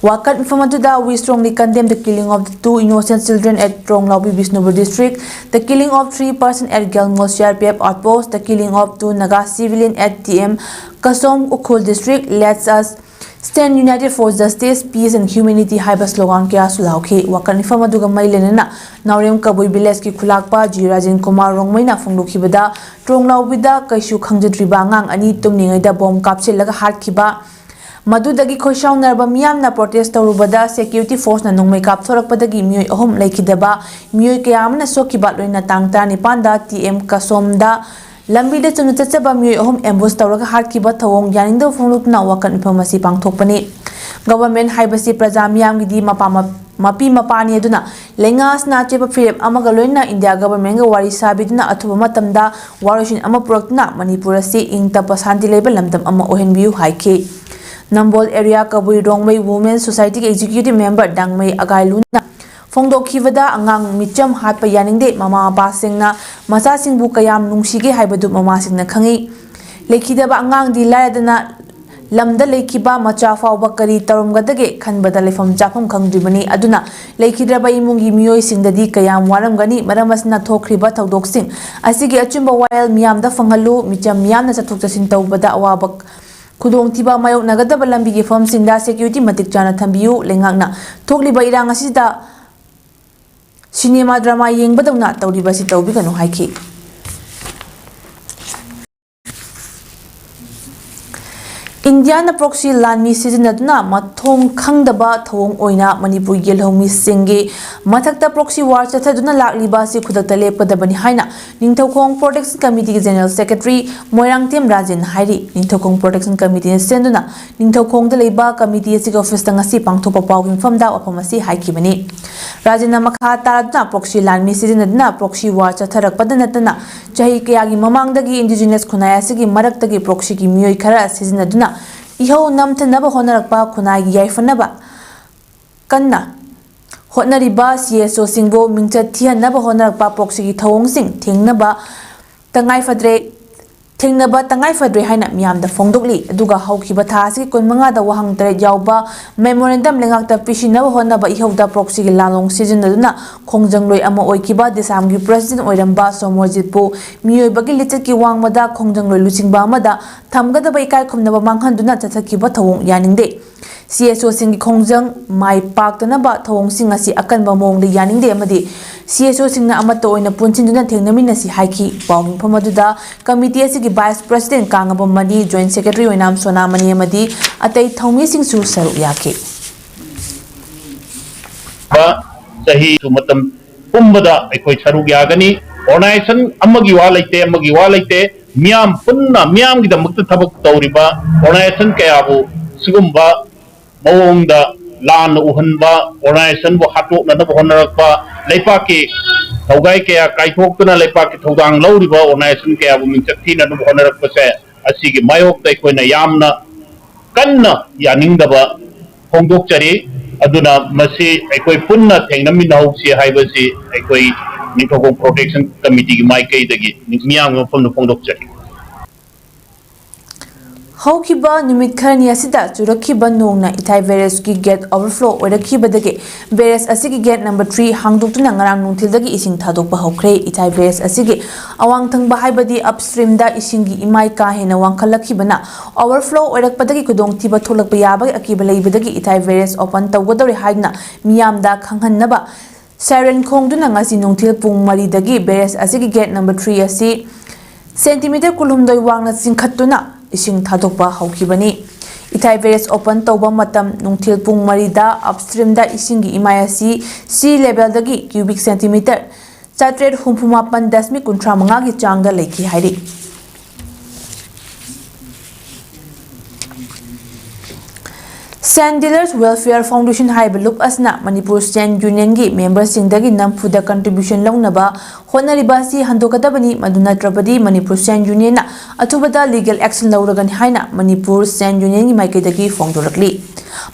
ꯋꯥꯀꯠ ꯃꯤꯐꯝ ꯑꯗꯨꯗ "We strongly condemn the killing of the two innocent children at Ronglaubi, Bishnupur district, the killing of three persons at Gelmol C R P F outpost, the killing of two Naga civilian at T M Kasom, Ukhrul district. Let us stand united for justice, peace and humanity" ꯍꯥꯏꯕ slogan ꯀꯌꯥꯁꯨ ꯂꯥꯎꯈꯤ꯫ ꯋꯥꯀꯠ ꯃꯤꯐꯝ ꯑꯗꯨꯒ ꯃꯔꯤ ꯂꯩꯅꯅ ꯅꯥꯎꯔꯦꯝ ꯀꯕꯨꯏ ꯚꯤꯂꯦꯖꯀꯤ ꯈꯨꯂꯥꯛꯄ G Rajen Kumar ꯔꯣꯡꯃꯩꯅ ꯐꯣꯡꯗꯣꯛꯈꯤꯕꯗ, ꯇ꯭ꯔꯣꯡꯂꯥꯎꯕꯤꯗ ꯀꯩꯁꯨ ꯈꯪꯖꯗ꯭ꯔꯤꯕ ꯑꯉꯥꯡ ꯑꯅꯤ ꯇꯨꯝꯂꯤꯉꯩꯗ ꯕꯣꯝ ꯀꯥꯞꯁꯤꯜꯂꯒ ꯍꯥꯠꯈꯤꯕ, ꯃꯗꯨꯗꯒꯤ ꯈꯣꯏꯁꯥꯎꯅꯔꯕ ꯃꯤꯌꯥꯝꯅ ꯄ꯭ꯔꯣꯇꯦꯁ ꯇꯧꯔꯨꯕꯗ ꯁꯦꯀ꯭ꯌꯨꯔꯤꯇꯤ ꯐꯣꯔꯁꯅ ꯅꯣꯡꯃꯩ ꯀꯥꯞꯊꯣꯔꯛꯄꯗꯒꯤ ꯃꯤꯑꯣꯏ ꯑꯍꯨꯝ ꯂꯩꯈꯤꯗꯕ, ꯃꯤꯑꯣꯏ ꯀꯌꯥ ꯑꯃꯅ ꯁꯣꯛꯈꯤꯕ, ꯂꯣꯏꯅ ꯇꯥꯡ ꯇꯔꯥꯅꯤꯄꯥꯟꯗ ꯇꯤ ꯑꯦꯝ ꯀꯁꯣꯝꯗ ꯂꯝꯕꯤꯗ ꯆꯨꯝꯅ ꯆꯠꯆꯕ ꯃꯤꯑꯣꯏ ꯑꯍꯨꯝ ꯑꯦꯝꯕꯨꯁ ꯇꯧꯔꯒ ꯍꯥꯠꯈꯤꯕ ꯊꯧꯑꯣꯡ ꯌꯥꯅꯤꯡꯗꯕ ꯐꯣꯡꯗꯣꯛꯇꯨꯅ ꯋꯥꯀꯠ ꯃꯤꯐꯝ ꯑꯁꯤ ꯄꯥꯡꯊꯣꯛꯄꯅꯤ꯫ ꯒꯚꯔꯟꯃꯦꯟꯠ ꯍꯥꯏꯕꯁꯤ ꯄ꯭ꯔꯖꯥ ꯃꯤꯌꯥꯝꯒꯤꯗꯤ ꯃꯄꯥ ꯃ-, ꯃꯄꯤ ꯃꯄꯥꯅꯤ꯫ ꯑꯗꯨꯅ ꯂꯩꯉꯥꯛ ꯑꯁꯤꯅ ꯑꯆꯦꯠꯄ ꯐꯤꯔꯦꯞ ꯑꯃꯒ ꯂꯣꯏꯅꯅ ꯏꯟꯗꯤꯌꯥ ꯒꯚꯔꯟꯃꯦꯟꯠꯒ ꯋꯥꯔꯤ ꯁꯥꯕꯤꯗꯨꯅ ꯑꯊꯨꯕ ꯃꯇꯝꯗ ꯋꯥꯔꯣꯏꯁꯤꯟ ꯑꯃ ꯄꯨꯔꯛꯇꯨꯅ ꯃꯅꯤꯄꯨꯔ ꯑꯁꯤ ꯏꯪ ꯇꯞꯄ ꯁꯥꯟꯇꯤ ꯂꯩꯕ ꯂꯝꯗꯝ ꯑꯃ ꯑꯣꯏꯍꯟꯕꯤꯌꯨ ꯍꯥꯏꯈꯤ꯫ ꯅꯝꯕꯣꯜ area Kabui Rongmei women ꯁꯣꯁꯥꯏꯇꯤꯒꯤ executive member ꯗꯥꯡꯃꯩ ꯑꯒꯥꯏꯂꯨꯅ ꯐꯣꯡꯗꯣꯛꯈꯤꯕꯗ, ꯑꯉꯥꯡ ꯃꯤꯆꯝ ꯍꯥꯠꯄ ꯌꯥꯅꯤꯡꯗꯦ꯫ ꯃꯃꯥ ꯃꯄꯥꯁꯤꯡꯅ ꯃꯆꯥꯁꯤꯡꯕꯨ ꯀꯌꯥꯝ ꯅꯨꯡꯁꯤꯒꯦ ꯍꯥꯏꯕꯗꯨ ꯃꯃꯥꯁꯤꯡꯅ ꯈꯪꯏ꯫ ꯂꯩꯈꯤꯗꯕ ꯑꯉꯥꯡꯗꯤ ꯂꯥꯏꯔꯗꯅ ꯂꯝꯗ ꯂꯩꯈꯤꯕ ꯃꯆꯥ ꯐꯥꯎꯕ ꯀꯔꯤ ꯇꯧꯔꯝꯒꯗꯒꯦ ꯈꯟꯕꯗ ꯂꯩꯐꯝ ꯆꯥꯐꯝ ꯈꯪꯗ꯭ꯔꯤꯕꯅꯤ꯫ ꯑꯗꯨꯅ ꯂꯩꯈꯤꯗ꯭ꯔꯕ ꯏꯃꯨꯡꯒꯤ ꯃꯤꯑꯣꯏꯁꯤꯡꯗꯗꯤ ꯀꯌꯥꯝ ꯋꯥꯔꯝꯒꯅꯤ꯫ ꯃꯔꯝ ꯑꯁꯤꯅ ꯊꯣꯛꯈ꯭ꯔꯤꯕ ꯊꯧꯗꯣꯛꯁꯤꯡ ꯑꯁꯤꯒꯤ ꯑꯆꯨꯝꯕ ꯋꯥꯌꯦꯜ ꯃꯤꯌꯥꯝꯗ ꯐꯪꯍꯜꯂꯨ꯫ ꯃꯤꯆꯝ ꯃꯤꯌꯥꯝꯅ ꯆꯠꯊꯣꯛ ꯆꯠꯁꯤꯟ ꯇꯧꯕꯗ ꯑꯋꯥꯕ ꯈꯨꯗꯣꯡꯊꯤꯕ ꯃꯥꯌꯣꯛꯅꯒꯗꯕ ꯂꯝꯕꯤꯒꯤ ꯐꯝꯁꯤꯡꯗ ꯁꯦꯀ꯭ꯌꯨꯔꯤꯇꯤ ꯃꯇꯤꯛ ꯆꯥꯅ ꯊꯝꯕꯤꯌꯨ꯫ ꯂꯩꯉꯥꯛꯅ ꯊꯣꯛꯂꯤꯕ ꯏꯔꯥꯡ ꯑꯁꯤꯗ ꯁꯤꯅꯦꯃꯥ ꯗ꯭ꯔꯃꯥ ꯌꯦꯡꯕꯗꯧꯅ ꯇꯧꯔꯤꯕ ꯑꯁꯤ ꯇꯧꯕꯤꯒꯅꯨ ꯍꯥꯏꯈꯤ꯫ ꯏꯟꯗꯤꯌꯥꯅ ꯄ꯭ꯔꯣꯛꯁꯤ ꯂꯥꯟꯃꯤ ꯁꯤꯖꯤꯟꯅꯗꯨꯅ ꯃꯊꯣꯡ ꯈꯪꯗꯕ ꯊꯧꯑꯣꯡ ꯑꯣꯏꯅ ꯃꯅꯤꯄꯨꯔꯒꯤ ꯂꯧꯃꯤꯁꯤꯡꯒꯤ ꯃꯊꯛꯇ ꯄ꯭ꯔꯣꯛꯁꯤ ꯋꯥꯔ ꯆꯠꯊꯗꯨꯅ ꯂꯥꯛꯂꯤꯕ ꯑꯁꯤ ꯈꯨꯗꯛꯇ ꯂꯦꯞꯀꯗꯕꯅꯤ ꯍꯥꯏꯅ ꯅꯤꯡꯊꯧꯈꯣꯡ ꯄ꯭ꯔꯣꯇꯦꯛꯁꯟ ꯀꯃꯤꯇꯤꯒꯤ ꯖꯦꯅꯔꯦꯜ ꯁꯦꯀ꯭ꯔꯦꯇꯔꯤ ꯃꯣꯏꯔꯥꯡꯊꯦꯝ ꯔꯥꯖꯦꯟ ꯍꯥꯏꯔꯤ꯫ ꯅꯤꯡꯊꯧꯈꯣꯡ ꯄ꯭ꯔꯣꯇꯦꯛꯁꯟ ꯀꯃꯤꯇꯤꯅ ꯁꯤꯟꯗꯨꯅ ꯅꯤꯡꯊꯧꯈꯣꯡꯗ ꯂꯩꯕ ꯀꯃꯤꯇꯤ ꯑꯁꯤꯒꯤ ꯑꯣꯐꯤꯁꯇ ꯉꯁꯤ ꯄꯥꯡꯊꯣꯛꯄ ꯄꯥꯎꯒꯤ ꯃꯤꯐꯝꯗ ꯋꯥꯐꯝ ꯑꯁꯤ ꯍꯥꯏꯈꯤꯕꯅꯤ꯫ ꯔꯥꯖꯦꯟꯅ ꯃꯈꯥ ꯇꯥꯔꯗꯨꯅ ꯄ꯭ꯔꯣꯛꯁꯤ ꯂꯥꯟꯃꯤ ꯁꯤꯖꯤꯟꯅꯗꯨꯅ ꯄ꯭ꯔꯣꯛꯁꯤ ꯋꯥꯔ ꯆꯠꯊꯔꯛꯄꯗ ꯅꯠꯇꯅ ꯆꯍꯤ ꯀꯌꯥꯒꯤ ꯃꯃꯥꯡꯗꯒꯤ ꯏꯟꯗꯤꯖꯤꯅꯁ ꯈꯨꯟꯅꯥꯏ ꯑꯁꯤꯒꯤ ꯃꯔꯛꯇꯒꯤ ꯄ꯭ꯔꯣꯛꯁꯤꯒꯤ ꯃꯤꯑꯣꯏ ꯈꯔ ꯁꯤꯖꯤꯟꯅꯗꯨꯅ ꯏꯍꯧ ꯅꯝꯊꯅꯕ ꯍꯣꯠꯅꯔꯛꯄ ꯈꯨꯟꯅꯥꯏꯒꯤ ꯌꯥꯏꯐꯅꯕ ꯀꯟꯅ ꯍꯣꯠꯅꯔꯤꯕ ꯁꯤ ꯑꯦꯁ ꯑꯣꯁꯤꯡꯕꯨ ꯃꯤꯡꯆꯠ ꯊꯤꯍꯟꯅꯕ ꯍꯣꯠꯅꯔꯛꯄ ꯄ꯭ꯔꯣꯛꯁꯤꯒꯤ ꯊꯧꯑꯣꯡꯁꯤꯡ ꯊꯦꯡꯅꯕ ꯇꯉꯥꯏ ꯐꯗ꯭ꯔꯦ ꯊꯦꯡꯅꯕ ꯇꯉꯥꯏ ꯐꯗ꯭ꯔꯦ ꯍꯥꯏꯅ ꯃꯤꯌꯥꯝꯗ ꯐꯣꯡꯗꯣꯛꯂꯤ꯫ ꯑꯗꯨꯒ ꯍꯧꯈꯤꯕ ꯊꯥ ꯑꯁꯤꯒꯤ ꯀꯨꯟꯃꯉꯥꯗ ꯋꯥꯍꯪ ꯇꯔꯦꯠ ꯌꯥꯎꯕ ꯃꯦꯃꯣꯔꯦꯟꯗꯝ ꯂꯩꯉꯥꯛꯇ ꯄꯤꯁꯤꯟꯅꯕ ꯍꯣꯠꯅꯕ ꯏꯍꯧꯗ ꯄ꯭ꯔꯣꯛꯁꯤꯒꯤ ꯂꯥꯂꯣꯡ ꯁꯤꯖꯤꯟꯅꯗꯨꯅ ꯈꯣꯡꯖꯪꯂꯣꯏ ꯑꯃ ꯑꯣꯏꯈꯤꯕ ꯗꯤꯁꯥꯝꯒꯤ ꯄ꯭ꯔꯦꯁꯤꯗꯦꯟ ꯑꯣꯏꯔꯝꯕ ꯁꯣꯃꯣꯔꯖꯤꯠꯄꯨ ꯃꯤꯑꯣꯏꯕꯒꯤ ꯂꯤꯆꯠꯀꯤ ꯋꯥꯡꯃꯗ ꯈꯣꯡꯖꯪꯂꯣꯏ ꯂꯨꯆꯤꯡꯕ ꯑꯃꯗ ꯊꯝꯒꯗꯕ ꯏꯀꯥꯏ ꯈꯨꯝꯅꯕ ꯃꯥꯡꯍꯟꯗꯨꯅ ꯆꯠꯊꯈꯤꯕ ꯊꯧꯑꯣꯡ ꯌꯥꯅꯤꯡꯗꯦ꯫ ꯁꯤ ꯑꯦꯁ ꯑꯣꯁꯤꯡꯒꯤ ꯈꯣꯡꯖꯪ ꯃꯥꯏ ꯄꯥꯛꯇꯅꯕ ꯊꯧꯑꯣꯡꯁꯤꯡ ꯑꯁꯤ ꯑꯀꯟꯕ ꯃꯑꯣꯡꯗ ꯌꯥꯅꯤꯡꯗꯦ ꯑꯃꯗꯤ ꯁꯤ ꯑꯦꯁ ꯑꯣꯁꯤꯡꯅ ꯑꯃꯠꯇ ꯑꯣꯏꯅ ꯄꯨꯟꯁꯤꯟꯗꯨꯅ ꯊꯦꯡꯅꯃꯤꯟꯅꯁꯤ ꯍꯥꯏꯈꯤ꯫ ꯄꯥꯎ ꯃꯤꯐꯝ ꯑꯗꯨꯗ ꯀꯃꯤꯇꯤ ꯑꯁꯤꯒꯤ vice president Kangabam Mani, joint secretary Oinam Sonamani ꯑꯃꯗꯤ ꯑꯇꯩ ꯊꯧꯃꯤꯁꯤꯡꯁꯨ ꯁꯔꯨꯛ ꯌꯥꯈꯤ꯫ ꯆꯍꯤ ꯃꯇꯝ ꯄꯨꯝꯕꯗ ꯑꯩꯈꯣꯏ ꯁꯔꯨꯛ ꯌꯥꯒꯅꯤ꯫ ꯑꯣꯔꯒꯅꯥꯏꯖꯦꯁꯟ ꯑꯃꯒꯤ ꯋꯥ ꯂꯩꯇꯦ, ꯑꯃꯒꯤ ꯋꯥ ꯂꯩꯇꯦ꯫ ꯃꯤꯌꯥꯝ ꯄꯨꯟꯅ ꯃꯤꯌꯥꯝꯒꯤꯗꯃꯛꯇ ꯊꯕꯛ ꯇꯧꯔꯤꯕ ꯑꯣꯔꯒꯅꯥꯏꯖꯦꯁꯟ ꯀꯌꯥꯕꯨ ꯁꯤꯒꯨꯝꯕ ꯃꯑꯣꯡꯗ ꯂꯥꯟꯅ ꯎꯍꯟꯕ, ꯑꯣꯔꯒꯅꯥꯏꯖꯦꯁꯟꯕꯨ ꯍꯥꯠꯇꯣꯛꯅꯅꯕ ꯍꯣꯠꯅꯔꯛꯄ, ꯂꯩꯄꯥꯛꯀꯤ ꯊꯧꯒꯥꯏ ꯀꯌꯥ ꯀꯥꯏꯊꯣꯛꯇꯨꯅ ꯂꯩꯄꯥꯛꯀꯤ ꯊꯧꯗꯥꯡ ꯂꯧꯔꯤꯕ ꯑꯣꯔꯒꯅꯥꯏꯖꯦꯁꯟ ꯀꯌꯥꯕꯨ ꯃꯤꯡꯆꯠ ꯊꯤꯅꯅꯕ ꯍꯣꯠꯅꯔꯛꯄꯁꯦ, ꯑꯁꯤꯒꯤ ꯃꯥꯌꯣꯛꯇ ꯑꯩꯈꯣꯏꯅ ꯌꯥꯝꯅ ꯀꯟꯅ ꯌꯥꯅꯤꯡꯗꯕ ꯐꯣꯡꯗꯣꯛꯆꯔꯤ꯫ ꯑꯗꯨꯅ ꯃꯁꯤ ꯑꯩꯈꯣꯏ ꯄꯨꯟꯅ ꯊꯦꯡꯅꯃꯤꯟꯅꯍꯧꯁꯤ ꯍꯥꯏꯕꯁꯤ ꯑꯩꯈꯣꯏ ꯅꯤꯡꯊꯧꯈꯣꯡ ꯄ꯭ꯔꯣꯇꯦꯛꯁꯟ ꯀꯃꯤꯇꯤꯒꯤ ꯃꯥꯏꯀꯩꯗꯒꯤ ꯃꯤꯌꯥꯝꯒꯤ ꯃꯐꯝꯗ ꯐꯣꯡꯗꯣꯛꯆꯔꯤ꯫ ꯍꯧꯈꯤꯕ ꯅꯨꯃꯤꯠ ꯈꯔꯅꯤ ꯑꯁꯤꯗ ꯆꯨꯔꯛꯈꯤꯕ ꯅꯣꯡꯅ ꯏꯊꯥꯏ ꯕꯦꯔꯦꯖꯀꯤ ꯒꯦꯠ ꯑꯣꯚꯔꯐ꯭ꯂꯣ ꯑꯣꯏꯔꯛꯈꯤꯕꯗꯒꯤ ꯕꯦꯔꯦꯖ ꯑꯁꯤꯒꯤ ꯒꯦꯠ ꯅꯝꯕꯔ ꯊ꯭ꯔꯤ ꯍꯥꯡꯗꯣꯛꯇꯨꯅ ꯉꯔꯥꯡ ꯅꯨꯡꯊꯤꯜꯗꯒꯤ ꯏꯁꯤꯡ ꯊꯥꯗꯣꯛꯄ ꯍꯧꯈ꯭ꯔꯦ꯫ ꯏꯊꯥꯏ ꯕꯦꯔꯦꯖ ꯑꯁꯤꯒꯤ ꯑꯋꯥꯡ ꯊꯪꯕ ꯍꯥꯏꯕꯗꯤ ꯑꯞꯁ꯭ꯇ꯭ꯔꯤꯝꯗ ꯏꯁꯤꯡꯒꯤ ꯏꯃꯥꯏ ꯀꯥ ꯍꯦꯟꯅ ꯋꯥꯡꯈꯠꯂꯛꯈꯤꯕꯅ ꯑꯣꯚꯔꯐ꯭ꯂꯣ ꯑꯣꯏꯔꯛꯄꯗꯒꯤ ꯈꯨꯗꯣꯡꯊꯤꯕ ꯊꯣꯛꯂꯛꯄ ꯌꯥꯕꯒꯤ ꯑꯀꯤꯕ ꯂꯩꯕꯗꯒꯤ ꯏꯊꯥꯏ ꯕꯦꯔꯦꯖ ꯑꯣꯄꯟ ꯇꯧꯒꯗꯧꯔꯦ ꯍꯥꯏꯗꯨꯅ ꯃꯤꯌꯥꯝꯗ ꯈꯪꯍꯟꯅꯕ ꯁꯥꯏꯔꯦꯟ ꯈꯣꯡꯗꯨꯅ ꯉꯁꯤ ꯅꯨꯡꯊꯤꯜ ꯄꯨꯡ ꯃꯔꯤꯗꯒꯤ ꯕꯦꯔꯦꯖ ꯑꯁꯤꯒꯤ ꯒꯦꯠ ꯅꯝꯕꯔ ꯊ꯭ꯔꯤ ꯑꯁꯤ ꯁꯦꯟꯇꯤꯃꯤꯇꯔ ꯀꯨꯟꯍꯨꯝꯗꯣꯏ ꯋꯥꯡꯅ ꯆꯤꯡꯈꯠꯇꯨꯅ ꯏꯁꯤꯡ ꯊꯥꯗꯣꯛꯄ ꯍꯧꯈꯤꯕꯅꯤ꯫ ꯏꯊꯥꯏ ꯕꯦꯔꯦꯖ ꯑꯣꯄꯟ ꯇꯧꯕ ꯃꯇꯝ ꯅꯨꯡꯊꯤꯜ ꯄꯨꯡ ꯃꯔꯤꯗ ꯑꯞꯁ꯭ꯇ꯭ꯔꯤꯝꯗ ꯏꯁꯤꯡꯒꯤ ꯏꯃꯥꯏ ꯑꯁꯤ ꯁꯤ ꯂꯦꯚꯦꯜꯗꯒꯤ ꯀ꯭ꯌꯨꯕꯤꯛ ꯁꯦꯟꯇꯤꯃꯤꯇꯔ ꯆꯥꯇ꯭ꯔꯦꯠ ꯍꯨꯝꯐꯨ ꯃꯥꯄꯟ ꯗꯁꯃꯤꯛ ꯀꯨꯟꯊ꯭ꯔꯥ ꯃꯉꯥꯒꯤ ꯆꯥꯡꯗ ꯂꯩꯈꯤ ꯍꯥꯏꯔꯤ꯫ Sand Dealers Welfare Foundation ꯍꯥꯏꯕ ꯂꯨꯞ ꯑꯁꯤꯅ ꯃꯅꯤꯄꯨꯔ ꯁꯦꯟ ꯌꯨꯅꯤꯌꯟꯒꯤ ꯃꯦꯝꯕꯔꯁꯤꯡꯗꯒꯤ ꯅꯝꯐꯨꯗ ꯀꯟꯇ꯭ꯔꯤꯕ꯭ꯌꯨꯁꯟ ꯂꯧꯅꯕ ꯍꯣꯠꯅꯔꯤꯕ ꯑꯁꯤ ꯍꯟꯗꯣꯛꯀꯗꯕꯅꯤ, ꯃꯗꯨ ꯅꯠꯇ꯭ꯔꯕꯗꯤ ꯃꯅꯤꯄꯨꯔ ꯁꯦꯟ ꯌꯨꯅꯤꯌꯟꯅ ꯑꯊꯨꯕꯗ ꯂꯤꯒꯦꯜ ꯑꯦꯛꯁꯟ ꯂꯧꯔꯒꯅꯤ ꯍꯥꯏꯅ ꯃꯅꯤꯄꯨꯔ ꯁꯦꯟ ꯌꯨꯅꯤꯌꯟꯒꯤ ꯃꯥꯏꯀꯩꯗꯒꯤ ꯐꯣꯡꯗꯣꯔꯛꯂꯤ꯫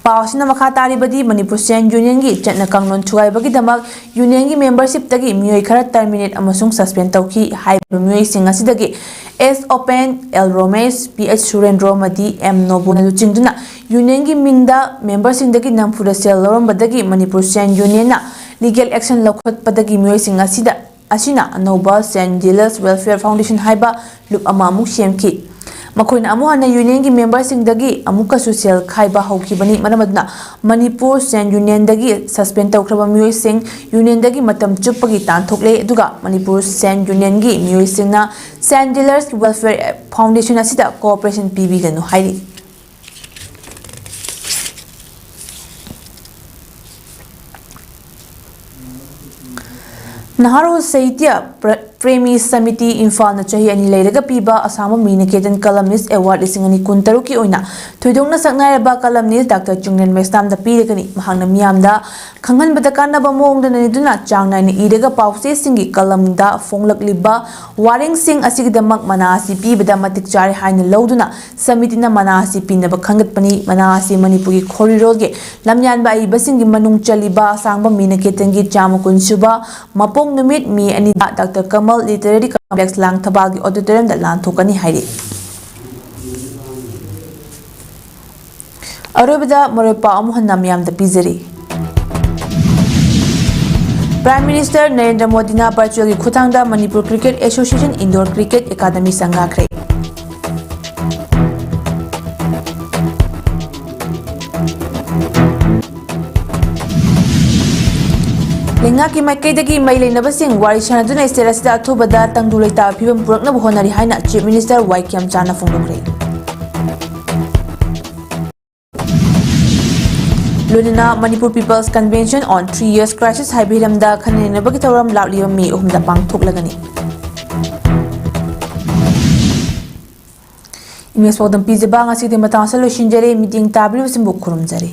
ꯄꯥꯎ ꯑꯁꯤꯅ ꯃꯈꯥ ꯇꯥꯔꯤꯕꯗꯤ, ꯃꯅꯤꯄꯨꯔ ꯁꯦꯟ ꯌꯨꯅꯤꯌꯟꯒꯤ ꯆꯠꯅ ꯀꯥꯡꯂꯣꯟ ꯊꯨꯒꯥꯏꯕꯒꯤꯗꯃꯛ ꯌꯨꯅꯤꯌꯟꯒꯤ ꯃꯦꯝꯕꯔꯁꯤꯞꯇꯒꯤ ꯃꯤꯑꯣꯏ ꯈꯔ ꯇꯔꯃꯤꯅꯦꯠ ꯑꯃꯁꯨꯡ ꯁꯁꯄꯦꯟ ꯇꯧꯈꯤ꯫ ꯍꯥꯏꯔꯤꯕ ꯃꯤꯑꯣꯏꯁꯤꯡ ꯑꯁꯤꯗꯒꯤ ꯑꯦꯁ ꯑꯣꯄꯦꯟ, ꯑꯦꯜ ꯔꯣꯃꯦꯁ, ꯄꯤ ꯑꯩꯆ ꯁꯨꯔꯦꯟꯗ꯭ꯔꯣ ꯑꯃꯗꯤ ꯑꯦꯝ ꯅꯣꯕꯨꯅ ꯂꯨꯆꯤꯡꯗꯨꯅ ꯌꯨꯅꯤꯌꯟꯒꯤ ꯃꯤꯡꯗ ꯃꯦꯝꯕꯔꯁꯤꯡꯗꯒꯤ ꯅꯝꯐꯨꯗ ꯁꯦꯜ ꯂꯧꯔꯝꯕꯗꯒꯤ ꯃꯅꯤꯄꯨꯔ ꯁꯦꯟ ꯌꯨꯅꯤꯌꯟꯅ ꯂꯤꯒꯦꯜ ꯑꯦꯛꯁꯟ ꯂꯧꯈꯠꯄꯗꯒꯤ ꯃꯤꯑꯣꯏꯁꯤꯡ ꯑꯁꯤꯗ, ꯑꯁꯤꯅ ꯑꯅꯧꯕ ꯁꯦꯟ ꯗꯤꯂꯔꯁ ꯋꯦꯜꯐꯤꯌꯔ ꯐꯥꯎꯟꯗꯦꯁꯟ ꯍꯥꯏꯕ ꯂꯨꯞ ꯑꯃ ꯑꯃꯨꯛ ꯁꯦꯝꯈꯤ꯫ ꯃꯈꯣꯏꯅ ꯑꯃꯨꯛ ꯍꯟꯅ ꯌꯨꯅꯤꯌꯟꯒꯤ ꯃꯦꯝꯕꯔꯁꯤꯡꯗꯒꯤ ꯑꯃꯨꯛꯀꯁꯨ ꯁꯦꯜ ꯈꯥꯏꯕ ꯍꯧꯈꯤꯕꯅꯤ꯫ ꯃꯔꯝ ꯑꯗꯨꯅ ꯃꯅꯤꯄꯨꯔ ꯁꯦꯟ ꯌꯨꯅꯤꯌꯟꯗꯒꯤ ꯁꯁꯄꯦꯟ ꯇꯧꯈ꯭ꯔꯕ ꯃꯤꯑꯣꯏꯁꯤꯡ ꯌꯨꯅꯤꯌꯟꯗꯒꯤ ꯃꯇꯝ ꯆꯨꯞꯄꯒꯤ ꯇꯥꯟꯊꯣꯛꯂꯦ, ꯑꯗꯨꯒ ꯃꯅꯤꯄꯨꯔ ꯁꯦꯟ ꯌꯨꯅꯤꯌꯟꯒꯤ ꯃꯤꯑꯣꯏꯁꯤꯡꯅ ꯁꯦꯟ ꯗꯤꯂꯔꯁ ꯋꯦꯜꯐꯤꯌꯔ ꯐꯥꯎꯟꯗꯦꯁꯟ ꯑꯁꯤꯗ ꯀꯣꯑꯣꯄꯔꯦꯁꯟ ꯄꯤꯕꯤꯒꯅꯨ ꯍꯥꯏꯔꯤ꯫ ꯅꯍꯥꯔꯣꯜ ꯁꯥꯍꯤꯇ꯭ꯌ ꯄ꯭ꯔ-, ꯄ꯭ꯔꯦꯃꯤ ꯁꯃꯤꯇꯤ ꯏꯝꯐꯥꯜꯅ ꯆꯍꯤ ꯑꯅꯤ ꯂꯩꯔꯒ ꯄꯤꯕ ꯑꯁꯥꯡꯕꯝ ꯃꯤꯅꯀꯦꯇꯟ ꯀꯂꯝꯅꯤꯁ ꯑꯦꯋꯥꯔꯗ ꯂꯤꯁꯤꯡ ꯑꯅꯤ ꯀꯨꯟꯇꯔꯨꯛꯀꯤ ꯑꯣꯏꯅ ꯊꯣꯏꯗꯣꯛꯅ ꯁꯛꯅꯥꯏꯔꯕ ꯀꯂꯝꯅꯤꯁ ꯗꯥꯛꯇꯔ ꯆꯤꯡꯂꯦꯟ ꯃꯩꯁꯅꯥꯝꯗ ꯄꯤꯔꯒꯅꯤ꯫ ꯃꯍꯥꯛꯅ ꯃꯤꯌꯥꯝꯗ ꯈꯪꯍꯟꯕꯗ ꯀꯥꯟꯅꯕ ꯃꯑꯣꯡꯗ ꯅꯩꯅꯗꯨꯅ ꯆꯥꯡ ꯅꯥꯏꯅ ꯏꯔꯒ ꯄꯥꯎꯆꯦꯁꯤꯡꯒꯤ ꯀꯂꯝꯗ ꯐꯣꯡꯂꯛꯂꯤꯕ ꯋꯥꯔꯦꯡꯁꯤꯡ ꯑꯁꯤꯒꯤꯗꯃꯛ ꯃꯅꯥ ꯑꯁꯤ ꯄꯤꯕꯗ ꯃꯇꯤꯛ ꯆꯥꯔꯦ ꯍꯥꯏꯅ ꯂꯧꯗꯨꯅ ꯁꯃꯤꯇꯤꯅ ꯃꯅꯥ ꯑꯁꯤ ꯄꯤꯅꯕ ꯈꯟꯒꯠꯄꯅꯤ꯫ ꯃꯅꯥ ꯑꯁꯤ ꯃꯅꯤꯄꯨꯔꯒꯤ ꯈꯣꯔꯤꯔꯣꯜꯒꯤ ꯂꯝꯌꯥꯟꯕ ꯑꯏꯕꯁꯤꯡꯒꯤ ꯃꯅꯨꯡ ꯆꯜꯂꯤꯕ ꯑꯁꯥꯡꯕꯝ ꯃꯤꯅꯀꯦꯇꯟꯒꯤ ꯆꯥꯝꯃ ꯀꯨꯟ ꯁꯨꯕ ꯃꯄꯣꯛ ꯅꯨꯃꯤꯠ ꯃꯦ ꯑꯅꯤꯗ ꯗꯥꯛꯇꯔ ꯀꯃꯜ ꯂꯤꯇꯔꯦꯔꯤ ꯀꯝꯄ꯭ꯂꯦꯛꯁ ꯂꯥꯡꯊꯕꯥꯜꯒꯤ ꯑꯣꯗꯤꯇꯣꯔꯤꯌꯝꯗ ꯂꯥꯟꯊꯣꯛꯀꯅꯤ ꯍꯥꯏꯔꯤ꯫ ꯑꯔꯣꯏꯕꯗ ꯃꯔꯨꯑꯣꯏ ꯄꯥꯎ ꯑꯃꯨꯛ ꯍꯟꯅ ꯃꯤꯌꯥꯝꯗ ꯄꯤꯖꯔꯤ꯫ ꯄ꯭ꯔꯥꯏꯝ ꯃꯤꯅꯤꯁꯇꯔ ꯅꯔꯦꯟꯗ꯭ꯔ ꯃꯣꯗꯤꯅ ꯚꯔꯆꯨꯑꯦꯜꯒꯤ ꯈꯨꯠꯊꯥꯡꯗ Manipur cricket association indoor cricket academy ꯁꯪꯒꯥꯈ꯭ꯔꯦ꯫ ꯂꯩꯉꯥꯛꯀꯤ ꯃꯥꯏꯀꯩꯗꯒꯤ ꯃꯔꯤ ꯂꯩꯅꯕꯁꯤꯡ ꯋꯥꯔꯤ ꯁꯥꯟꯅꯗꯨꯅ ꯁ꯭ꯇꯦꯠ ꯑꯁꯤꯗ ꯑꯊꯨꯕꯗ ꯇꯪꯗꯨ ꯂꯩꯇꯥꯕ ꯐꯤꯕꯝ ꯄꯨꯔꯛꯅꯕ ꯍꯣꯠꯅꯔꯤ ꯍꯥꯏꯅ ꯆꯤꯐ ꯃꯤꯅꯤꯁꯇꯔ ꯋꯥꯏ ꯈꯦꯝꯆꯥꯅ ꯐꯣꯡꯗꯣꯛꯈ꯭ꯔꯦ꯫ ꯂꯣꯏꯅꯅ Manipur People's Convention on Three Years Crisis ꯍꯥꯏꯕ ꯍꯤꯔꯝꯗ ꯈꯟꯅ ꯅꯩꯅꯕꯒꯤ ꯊꯧꯔꯝ ꯂꯥꯛꯂꯤꯕ ꯃꯦ ꯑꯍꯨꯝꯗ ꯄꯥꯡꯊꯣꯛꯂꯒꯅꯤ꯫ ꯏꯃꯦꯖ ꯄꯥꯎꯗꯝ ꯄꯤꯖꯕ ꯉꯁꯤꯗꯤ ꯃꯇꯥꯡ ꯑꯁꯤꯗ ꯂꯣꯏꯁꯤꯟꯖꯔꯦ꯫ ꯃꯤꯠꯌꯦꯡ ꯇꯥꯕꯤꯔꯤꯕꯁꯤꯡꯕꯨ ꯈꯨꯔꯨꯝꯖꯔꯤ꯫